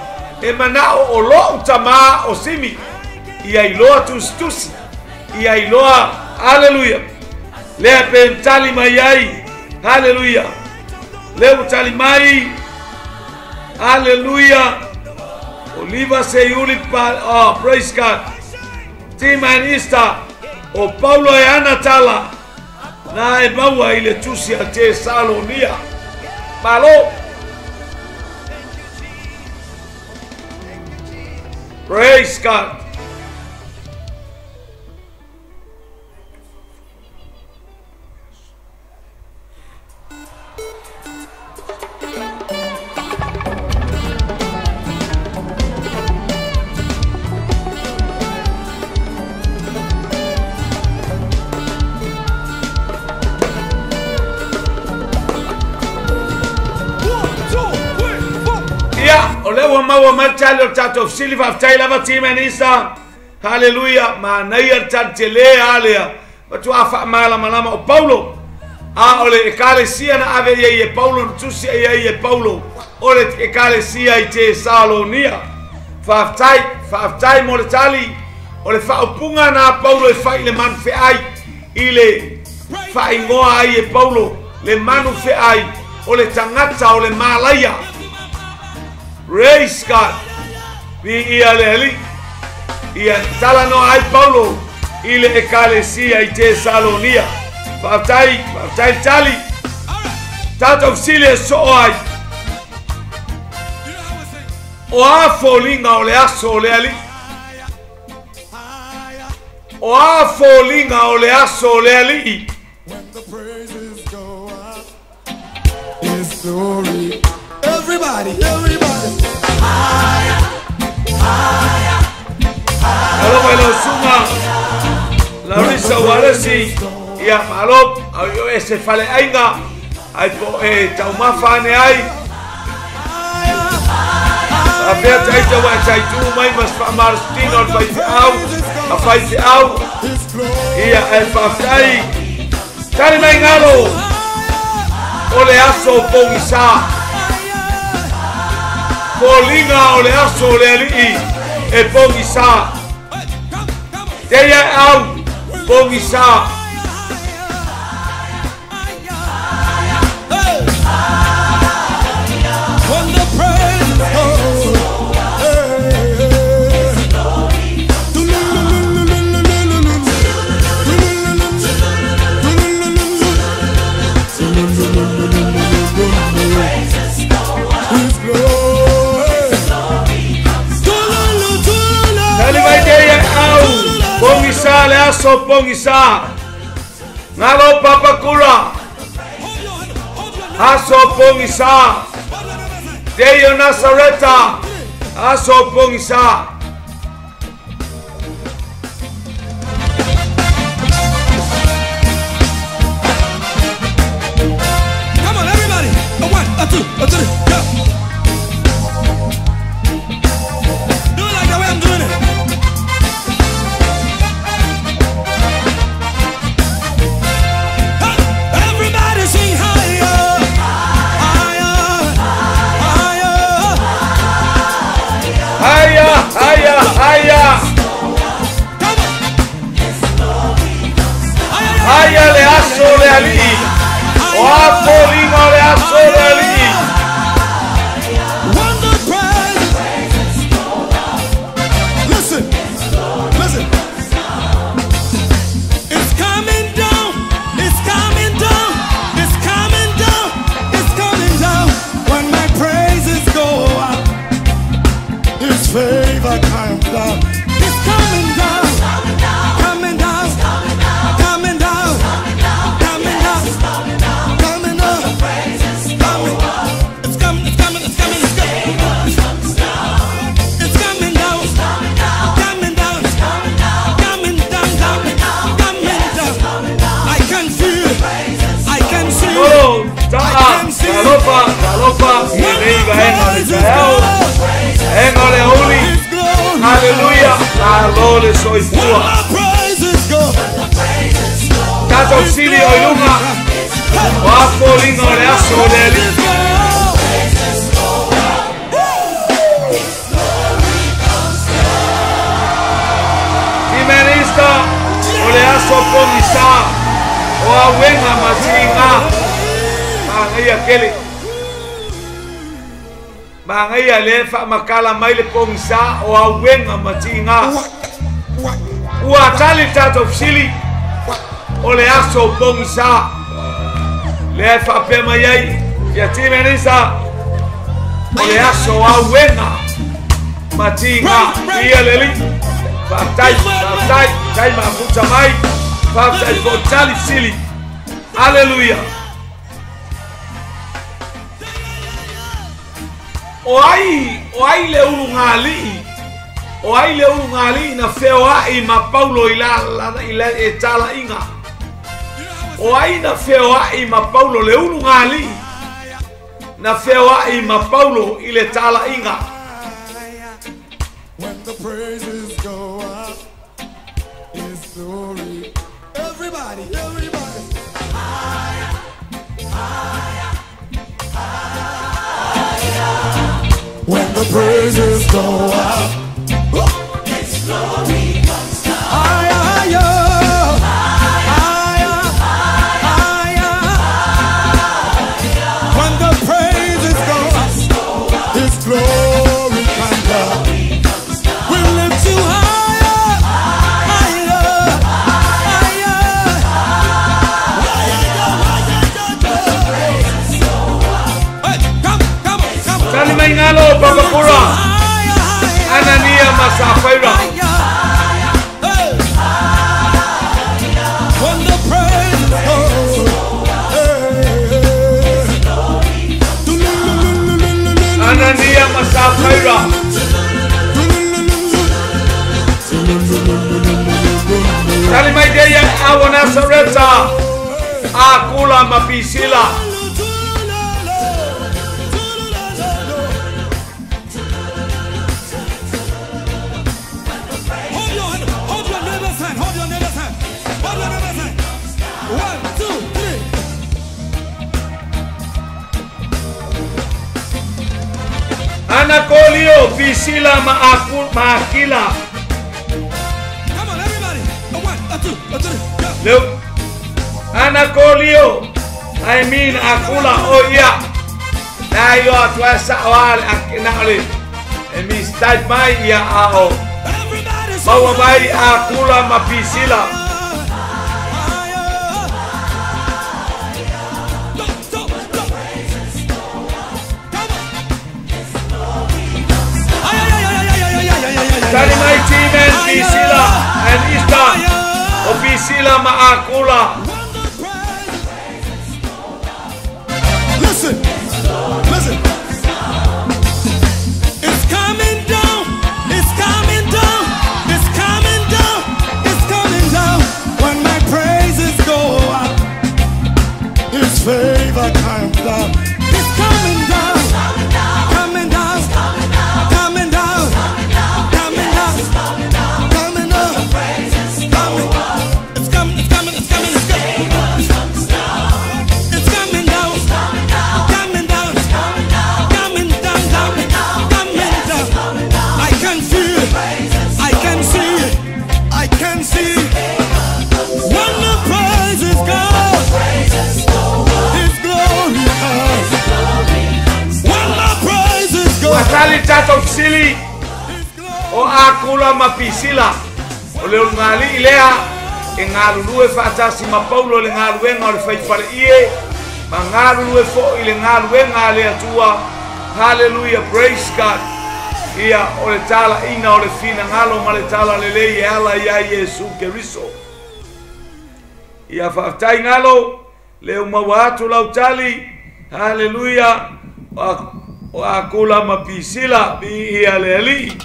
e manao o lou tamā o simi ia iloa tusitusi ia iloa. Hallelujah. Lea pe tali mai ai. Hallelujah. Lea ua tali mai. Hallelujah. Oliva seiuli pa. Oh, praise God. Timan Easter o Paulo e ana tala na e maua i le tusi a Tesalonia. Malo. Praise God. Maua matali o tatou fesili faafetai lava Timanisa. Hallelujah. Manaia le tali tele alea matuā faamalamalama o Paulo. A o le ekalesia na ave ia e Paulo na tusi ia e Paulo o le ekalesia i Tesalonia. Faafetai, faafetai mo le tali o le faaupuga na Paulo e fai le manu feai i le faaigoa ai e Paulo le manu feai o le tagata o le malaia. Praise God. Vi ia le ali. Ia tala no ai Paulo i le ekalesia i Tesalonia. Faafetai, faafetai tali. Tatou fesili e soo ai. O a foliga o le aso o le ali. O a foliga o le aso o le alii. When the praises go up, His glory. Everybody, everybody. Higher, higher, higher. Alofa i lau suga Larissa Ualesi, ia malo au e se faleaiga ai po e taumafa ane ai. Afea taita wa taitu mai mas faamalositino le faifeau a faifeau ia e faafetai tali mai galo o le aso o pogisā foliga o le aso o le alii e pogisā teia e au pogisā. Pongisa le aso pongisa. Ngalo papakura. Aso pongisa. Deio Nazareta. Aso pongisa. Come on everybody. A 1, a 2, a 3, go. Do it like the way I'm doing it. Haya, haya. Haya le aso le ali. O apolino le aso le ali. Listen, listen. It's coming down. It's coming down. It's coming down. It's coming down. When my praises go up, His favor comes down. It's coming down. Coming down. Coming down. Coming down. Coming down. Coming. It's coming. It's coming. It's coming. It's coming. It's coming down. Coming down. Coming down. Coming down. I can feel it. I can see it. Oh, I ta'a, can see it. talofa, talofa, lenei vaega o le taeao. Vaega o le auli. Hallelujah. Malo le soifua. Tatou sili o i luga. O a foliga o le aso o le alii. Timerista o le aso pogisa o auega ma tiiga. Magaia kele. Magaia le faamakala mai le pogisa o auega ma tiiga. Ua tali tatou fesili o le aso pogisa. Le faapea mai ai ia timerista o le aso auega ma tiiga. Ia le alii. Faafetai, faafetai, tai mafuta mai. Faafetai po tali fesili. Hallelujah. O ai le ulugalii. O ai le ulugalii na feoai ma Paulo i la e talaiga. O ai na feoai ma Paulo le ulugalii. Na feoai ma Paulo i le talaiga. When the praises go up, His glory. Everybody, everybody. Higher, higher, higher. When the praises go up, His glory comes down. Higher, higher, higher, higher. When the praises go up, His glory comes down. We lift you higher, higher, higher. Hey, come, come, come. Tali mai ngalo papakura. Anania Masafaira. Akula ma Pisila. Hold your neighbor's hand. Hold your neighbor's hand. Hold your neighbor's hand. 1, 2, 3. Anacolio, Pisila ma Akila. Come on, everybody. 1, 2, 3, go. Leo. Anacolio, I mean Akula, oh yeah. Na yo atwa sa wal akinali. E mi stai mai ia ao. Maua mai Akula ma Pisila. Tali mai Timen, Pisila and Ista. O Pisila ma Akula. Listen, listen. It's coming down. It's coming down. It's coming down. It's coming down. When my praises go up, His favor comes down. It's coming down. Coming down. Coming down. Coming down. Coming down. Coming. It's coming. It's coming. It's coming. It's coming. It's coming down. Coming down. Coming down. Coming down. I can feel it. I can see it. I can see it. When the praises go, His glory comes. When the praises go, Watali tato sili. His glory. O Akula ma Pisila. O le ngali ilea e ngalulue faatasi ma Paulo le ngaluenga o le faifale ie. Ma ngalulue fo i le ngaluenga a le Atua. Hallelujah, praise God. Ia o le tala ina o le fina ngalo ma le tala lelei e ala ia Iesu Keriso. Ia faafetai ngalo le umaua atu lau tali. Hallelujah. O Akula ma Pisila bi ia le alii.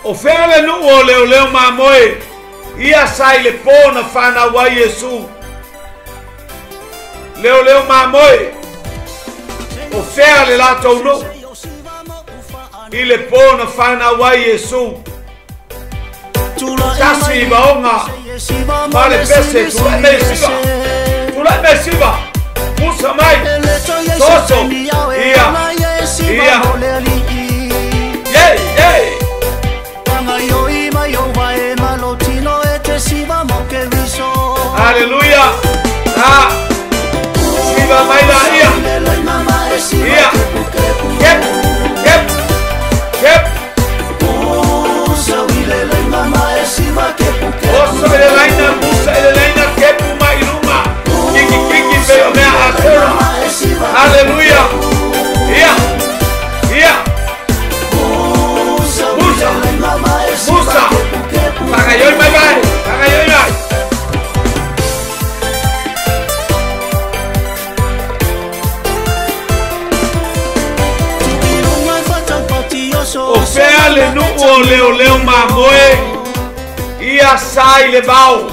O fea le nuu o leo leo mamoe. Ia sai le pōna whanau ai Iesu. Leo leo mamoe. O fea le latou nuu. I le pōna whanau ai Iesu. Tasi vaonga. Ma le pese tulai mei siva. Tulai mei siva. Musa mai. Soso. Ia. Ia. Yei, yei. Hallelujah. Ah. Siva mai la ia. Ia. Kep. Kep. Kep. Oso ele laina, musa ele laina, kepu mai luma. Kiki kiki peo mea akora. Hallelujah. Ia. Ia. Musa. Musa. Pagayoi mai mai. Pagayoi mai. O fea le nuu o leo leo mamoe. Ia sai le vau.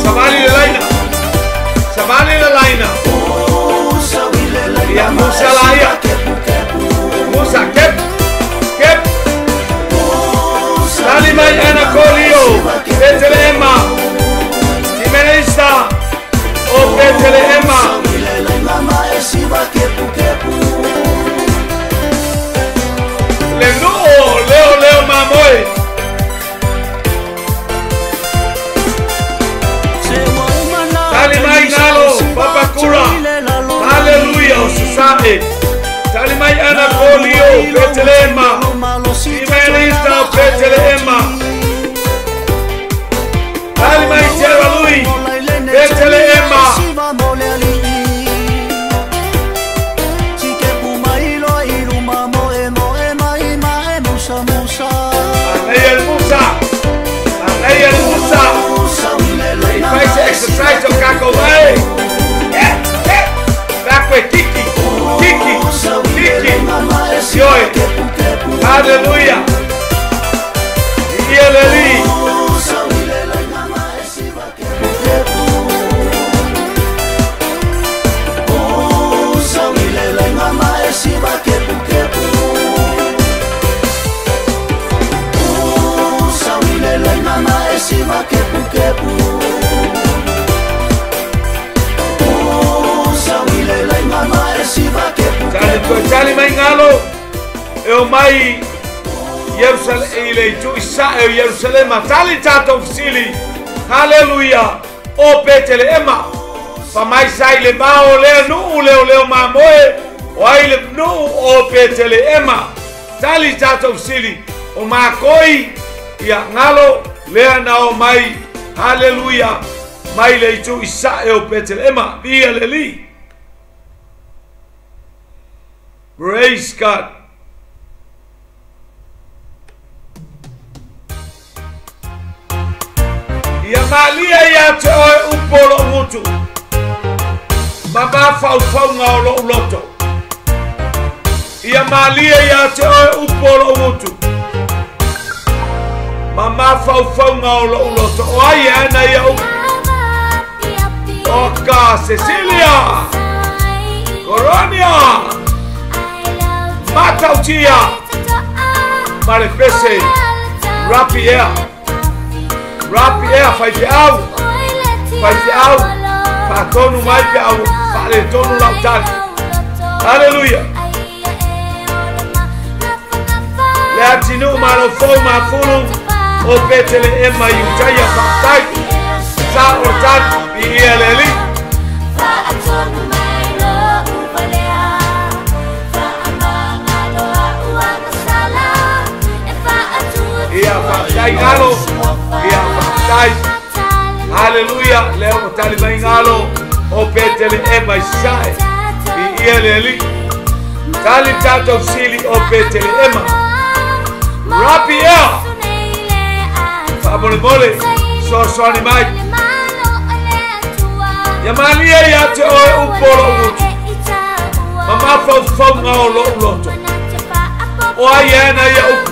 Savali le laina. Savali le laina. Ia Musa la ia. Musa kep. Kep. Tali mai Anacolio. Betelema. Timenista. O Betelema. Le nuu leo leo mamoe. Tali mai ngalo Papakura. Hallelujah, o sasae. Tali mai Anacolio, Betelema. Timenista o Betelema. Tali mai Tierra Lui, Betelema. E o mai Ierusalema i le itu i sae o Ierusalema. Tali tatou fesili. Haleluia. O Peteleema. Fa mai sa i le vao lea nuu leo leo mamoe. O ai le nuu o Peteleema. Tali tatou fesili. O makoi ia ngalo lea na o mai. Haleluia. Mai le itu i sae o Peteleema. Via le li. Praise God. Ia malia ia te oe upo lo ngutu. Ma mafaufauga o lou loto. Ia malia ia te oe upo lo ngutu. Ma mafaufauga o lou loto. O ai e ana ia upu. O ka Cecilia. Coronia. Matautia. Malepese. Rapiea. Rapiea, fai te au. Fai te au. Faatonu mai pe au. Faale tonu lau tali. Haleluia. Le atinu malo fou mafulu. O Petele ema i utaia faatai. Sa o tali. I ia le li. Ia faatai ngalo. Ia faatai. Haleluia. Leo o tali mai ngalo. O Petele ema i sae. I ia le li. Tali tatou sili o Petele ema. Rapia. Faamolemole. Soasoani mai. Ia malia ia te oe upo lou utu. Ma mafaufauga o lou loto. O ai e ana ia upu.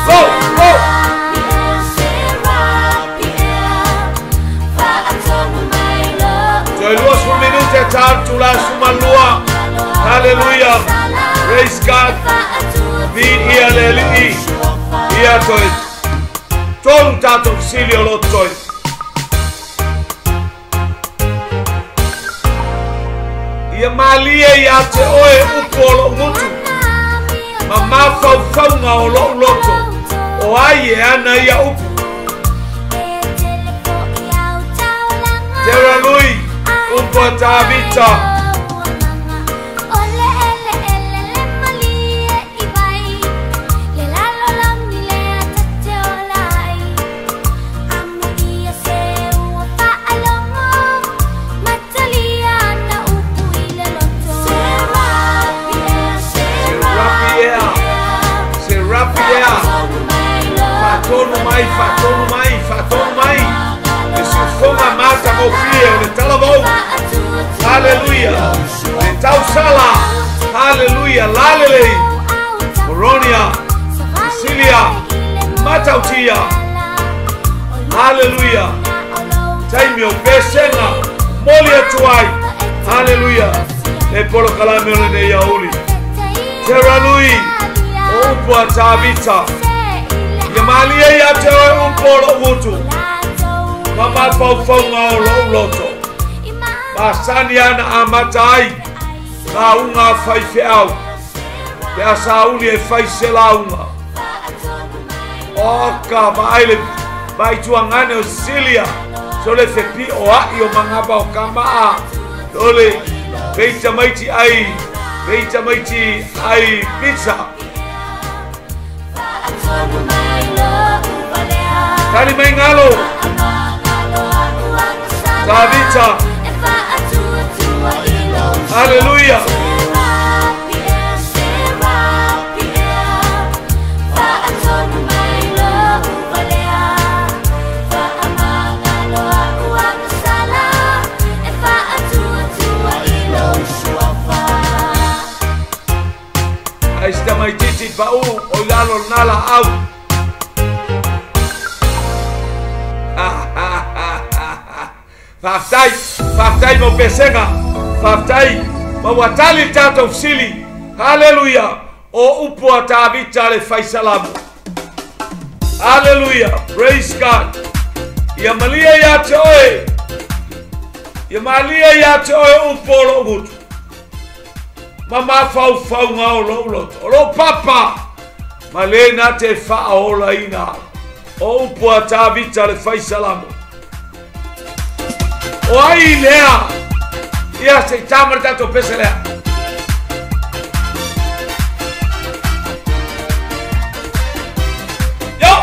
Go, go. Toe 20 minute tatu la sumalua. Hallelujah. Praise God. Vi ia le lii. Ia toe. Tolu tatou fesili o lotoi. Ia malia ia te oe upu o lou ngutu. Ma mafaufauga o lou loto. O ai e ana ia upu. Tera lui. Upu a Tavita. Fatonu mai, fatonu mai, fatonu mai. E se fonga mata mofia, o le talavou. Haleluia. Le tausala. Haleluia. Lalelei. Coronia. Cecilia. Matautia. Haleluia. Taimi o pesenga. Moli atu ai. Haleluia. Le polo kalame o le nei auli. Tera lui. O upu a Tavita. Ia malia ia te oe upo o lou utu. Ma mafaufauga o lou loto. Masani ana amata ai. Lauga fai feau. Pe a sauli e fai se lauga. O ka vaai le vaituagane o Cecilia. So le fepi o ai o mangapa o kamaa. Lole peita maiti ai. Peita maiti ai pizza. Tali mai ngalo. Tavita. Haleluia. Ai sta mai titi pau o lalo nala au. Faafetai, faafetai mo pesega. Faafetai ma ua tali tatou fesili. Haleluia. O upu a Tavita le faisalamu. Haleluia. Praise God. Ia malia ia te oe. Ia malia ia te oe upu o lou gutu. Ma mafaufauga o lou loto o lou papa ma lē na te faaolaina au o upu a Tavita le faisalamo o ai lea ia se tama le tatou pese lea. Yo!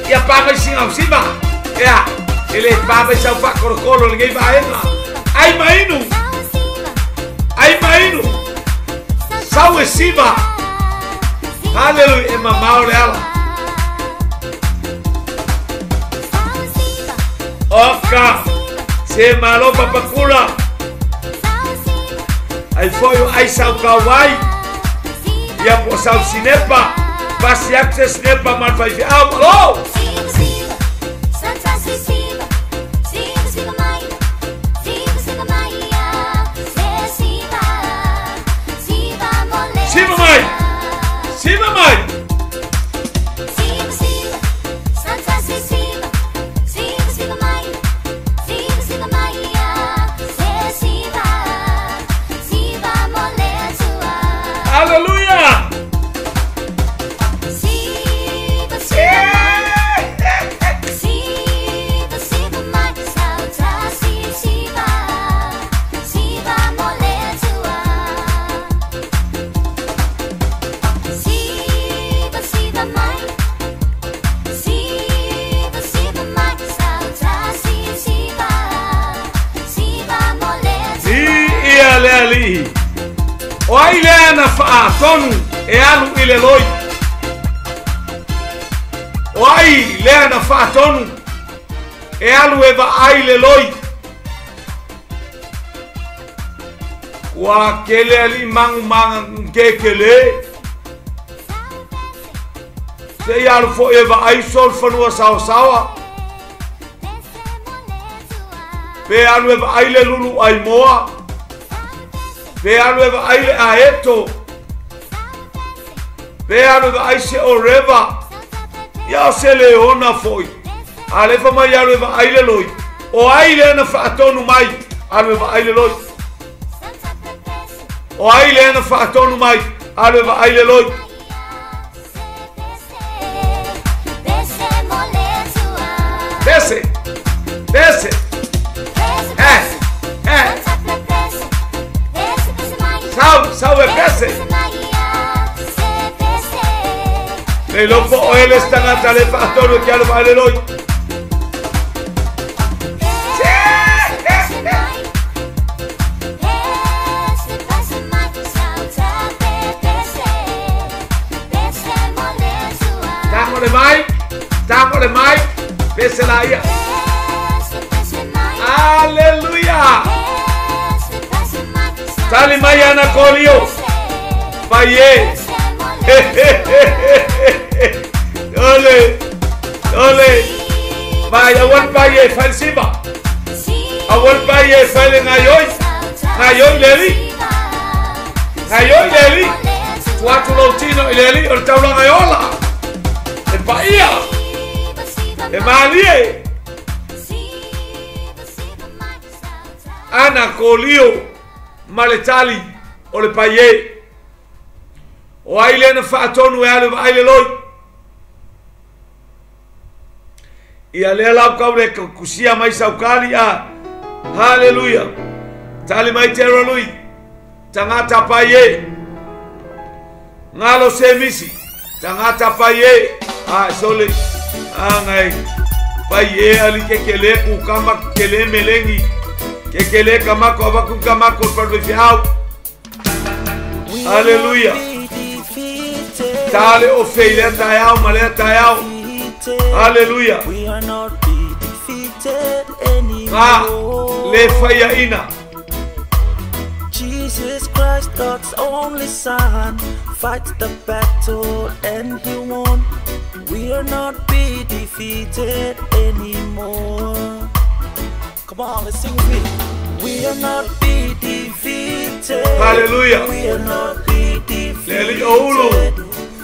Ia pāmai singa o sima. Ia, ele pāmai sau whakorokoro le ngei vaenga. Ai mainu! Ai mainu! Sau e sima! Hallelujah, e mamao le ala. Oka! Se malo papakula! Ai foi o ai sau kawai! Ia po sau sinepa! Pasi aku se sinepa man fai fi au! Alo! Siva mai! Siva mai! Aleluia! O ai lea na faatonu e alu i le loi. O ai lea na faatonu e alu e vaai le loi. Ua kele ali mangu manga kekele. Se i alu fo e vaai sol fanua sawasawa. Pe alu e vaai le lulu ai moa. Pe alu e vaai le aeto. Pe alu e vaai se o reva. Ia o se leona foi. A lefa mai alu e vaai le loi. O ai lea na faatonu mai. Alu e vaai le loi. O ai lea na faatonu mai. Alu e vaai le loi. Pese. Pese. Sau, sau e pese. Le lopo o ele stangata le faatonu ke alu vaai le loi. Tango le mai, tango le mai, pese la ia. Aleluia. Tali mai ana kolio. Paie. Ole. Ole. Vai awan paie fai siba. Awan paie fai le ngaioi. Ngaioi leli. Ngaioi leli. Tuatu lautino i leli o le taulaga e ola. E paia. E malie. Ana kolio ma le tali o le paie. O ai lea na faatonu e alu vaai le loi. Ia lea lau kau le kusia mai saukali a. Hallelujah. Tali mai te lui. Tangata paie. Ngalo se misi. Tangata paie. A sole. A ngai. Paie ali ke kele kukama kele melengi. Ke kele kamako abaku kamako parvefiau. Hallelujah. Tale o feile taiau malea taiau. Hallelujah. We are not be defeated anymore. Le faia ina. Jesus Christ, God's only Son, fights the battle and he won. We are not be defeated anymore. Come on, let's sing with me. We are not be defeated. Hallelujah. We are not be defeated. Leli Oulu.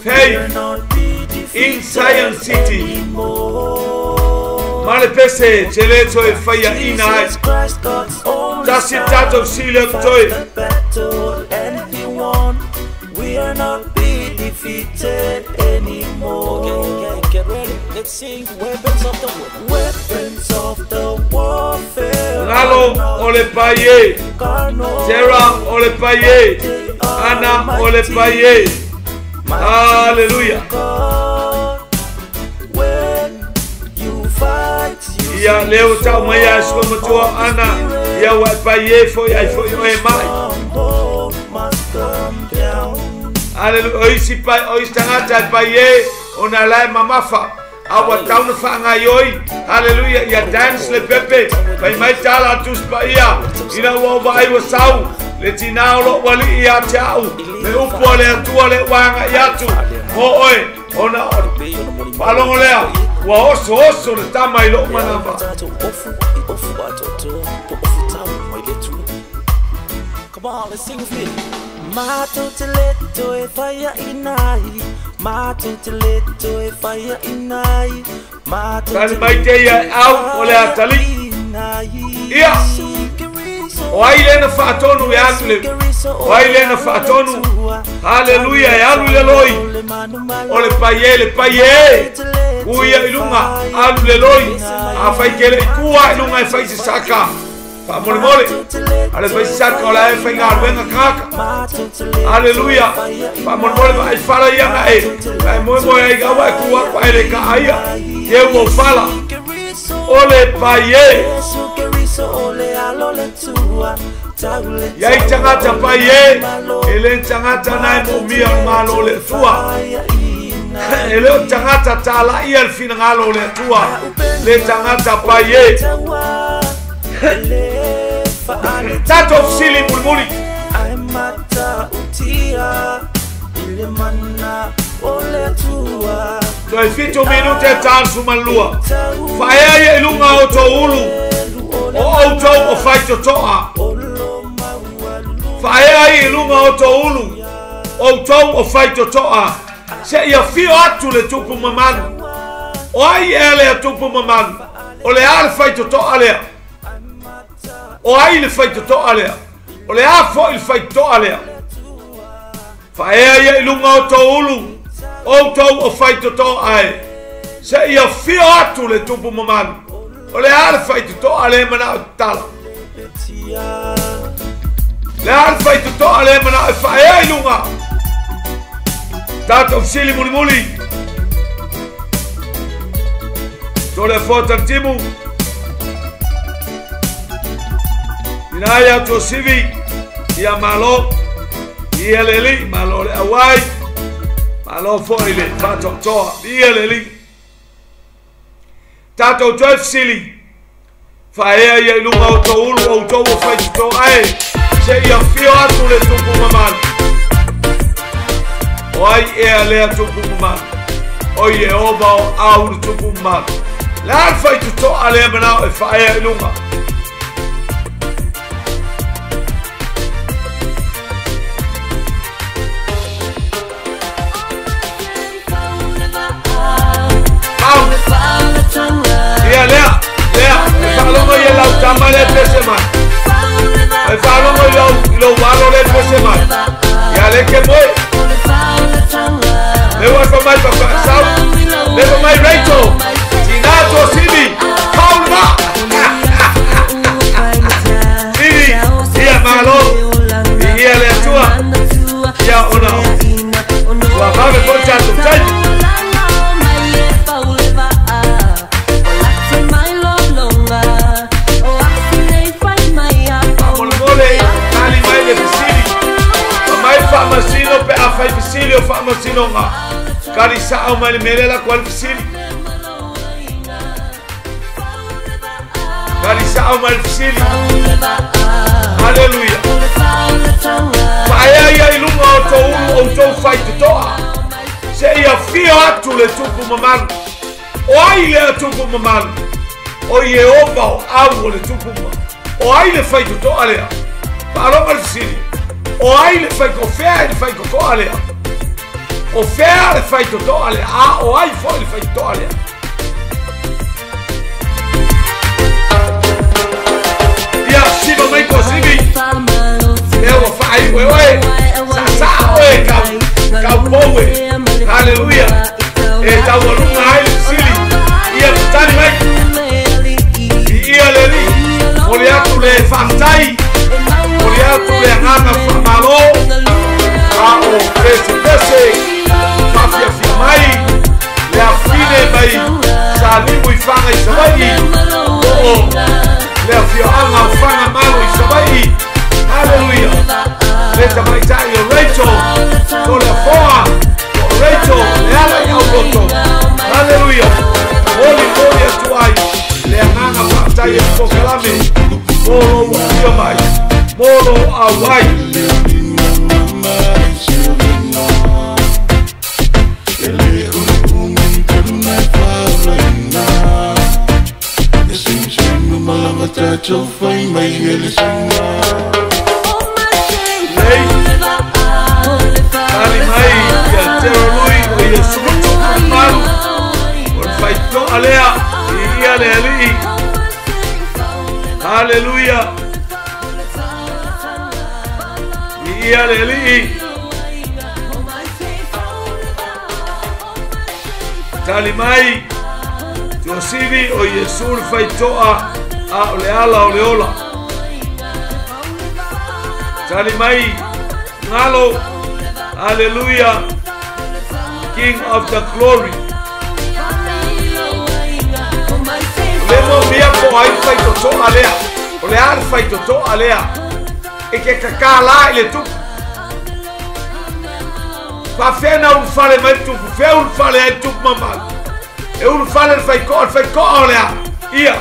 Faith in Zion City. Male pese cheleto e faia ina ai. Tasi tato sila toi. Fear not, be defeated anymore. Okay, get ready. Let's sing weapons of the war. Weapons of the warfare. Lalo ole paye. Sarah ole paye. Anna ole paye. Hallelujah. When you fight, you ia leo tau mai a sua matua Anna ia wa paye fo ia fo i mai. Hallelujah. Oi si pai oi tangata paye ona lai mamafa. Awa tauna whaanga ioi. Hallelujah. Ia dance le pepe. Pai mai tala tus pa ia. Ina ua vai wa sau. Le tina o wali ia te au. Le upo le atua le wanga i atu. Mo oe. Ona palongo lea. Ua oso oso le tama i lo manava. Come on, let's sing with me. Matu e fire inai. Matu e fire inai. Matu tali mai te ia au o le atali. Ia. O ai lena whaatonu e atu le. O ai lena whaatonu. Hallelujah. E alu le loi. O le paie le paie. Uia ilunga. Alu le loi. A whai kele i kua ilunga e whai se saka. Mole mole. Ale fai saka o la e whai ngā ruenga kaka. Hallelujah. Pa mole mole pa ai whala ia nga e. Pa e moe moe ai gawa e kua pa e le ka aia. Ye ua whala. Ole paie. Ia i tangata paie. E le tangata nai mo mia malo le tua. E leo tangata tāla ia le fina ngalo le tua. Le tangata paie. Tato ofisili mulimuli. Toi 7 minute tānsu manlua. Whaea ia ilunga o tō ulu. O outou o whaitotoa. Whaea ia ilunga o tō ulu. Outou o whaitotoa. Se ia fio atu le tupu mamanu. O ai ea lea tupu mamanu. O le a le whaitotoa lea. O ai le whaitotoa lea. O le a fo i le whaitotoa lea. Whaea ia ilunga o tō ulu. O tau o whaitotoa ai. Se ia fio atu le tupu mamanu. O le a le whaitotoa lea mana o tala. Le a le whaitotoa lea mana o whaea ilunga. Tātou fisili mulimuli. Tō le fōta timu. Ina ia tō sivi, ia malo, ia leli, malo le awai, malo fo i le whatotoa, ia leli. Tātou toi fisili, whaea ia ilunga o tō ulu o tō o whaitotoa ai, se ia fio atu le tupu mamanu. O ai ea lea tupu mamanu, o Yehova o au le tupu mamanu. Le a le whaitotoa lea manao e whaea ilunga. Ia lea, lea, e whalongo ia lau tama le pese mai. E whalongo i lau walo le pese mai. Ia le ke moe. Le wai pa mai pa whaasau. Le pa mai Rachel. Tina tō sivi. Paulima. Sivi. Ia malo. Ia le atua. Ia ona. Ua mawe po tātou tai. Whaamasino pe a whai fisili o whaamasino ngā. Kari sao mai le melela kwa le fisili. Kari sao mai le fisili. Hallelujah. Whaea ia ilunga o tō ulu o tō whaitotoa. Se ia fio atu le tupu mamanu. O ai lea tupu mamanu. O Yehova o au o le tupu mamanu. O ai le whaitotoa lea. Whaaronga le fisili. O ai le whaikofea le whaikotoa lea. O fea le whaitotoa lea. A o ai fo le whaitotoa lea. Ia siva mai ko sivi. Lea ua whaai oe oe. Sa sa oe kau. Kaupoue. Haleluya. E taualuga ai le fesili. Ia tali mai. Ia le Alii. Moli atu le faafetai. Moli atu le agaga faamalo. A o pesepese. Faafiafia mai. Le afine mai. Salimu i Faga i Savaii. O le afioaga o Faga Malo i Savaii. Haleluya. Le tamaitai o Rachel. O le afoa. O Rachel. Le ala i auloto. Haleluya. Moli moli atu ai. Le agaga faafetai e pokalame. Molo ua fia mai. Molo auai. Lei. Tali mai ia Tero Lui o Iesu malu. O le faitoa lea i ia le Alii. Haleluya. I ia le Alii. Tali mai Tuasivi o Iesu le faitoa a o le ala o le ola. Tali mai Ngalo. Hallelujah. King of the glory. Le mo mia po ai faitotoa lea. O le a le faitotoa lea. E ke kakā la i le tupu. Faafea ulufale mai le tupu. Fea ulufale ai le tupu mamalu. E ulufale le faikoa. Le faikoa o le a. Ia.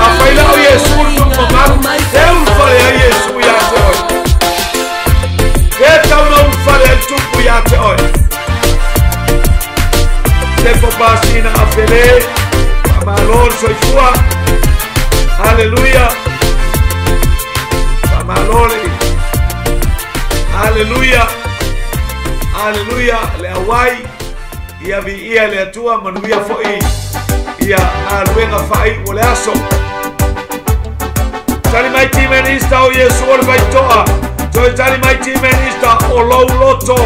A faila o Iesu le tupu mamalu. Fea ulufale ai Iesu ia te oe. Fea tauna ulufale ai le tupu ia te oe. Sepo pasina a fele. Faamalo le soifua. Haleluya. Faamalo le. Haleluya. Haleluya. Le auai. Ia viia le Atua manuia fo'i. Ia galuega faaiu o le aso. Tali mai team minista o Iesu o le faitoa. Toe tali mai team minista o lou loto.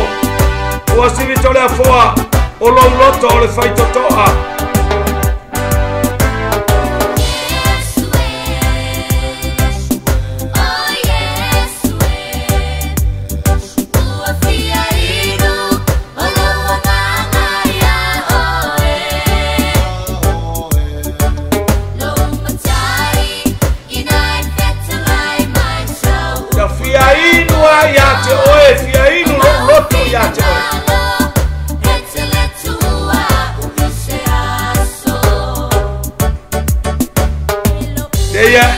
Ua sivi to le afoa o lou loto o le faitotoa.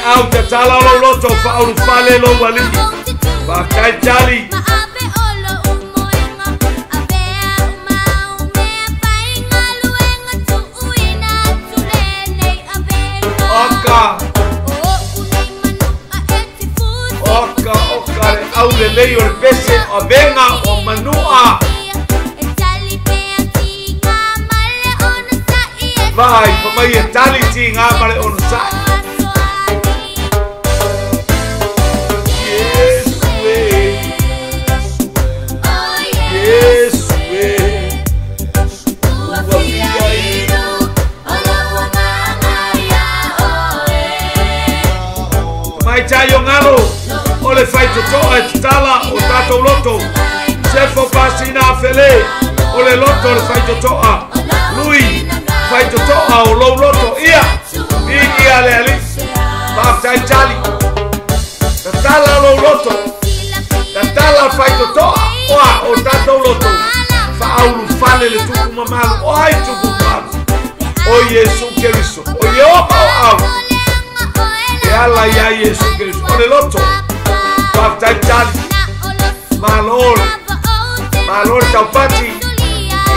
Au te tala o loto faaulufale lou alii. Faafetai tali. Oka. Oka, oka le au le lei o le pese o venga o manua. Vai, pamai e tali ti ngā male ono sai. Mai ngalo o le faitotoa e tatala o tatou loto. Sefo pasina afele o le loto le faitotoa. Lui faitotoa o lou loto. Ia i ia le Alii. Faafetai tali. Tatala lou loto. Tatala faitotoa oa o tatou loto. Faaulufale le tupu mamalu. O ai tupu mamalu. O Iesu Keriso. O Ieova o au. E ala ia Iesu Keriso. O le loto. Faafetai tali. Malo. Malo le taupati.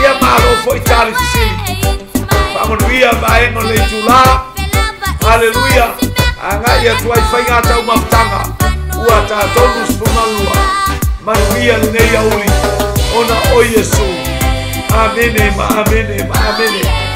Ia malo fo'i tali fesili. Faamanuia vaega o le itulā. Haleluya. Agai atu ai faiga taumafataga. Ua tatou 22. Manuia lenei auli. Ona o Iesu. Amene ma amene ma amene.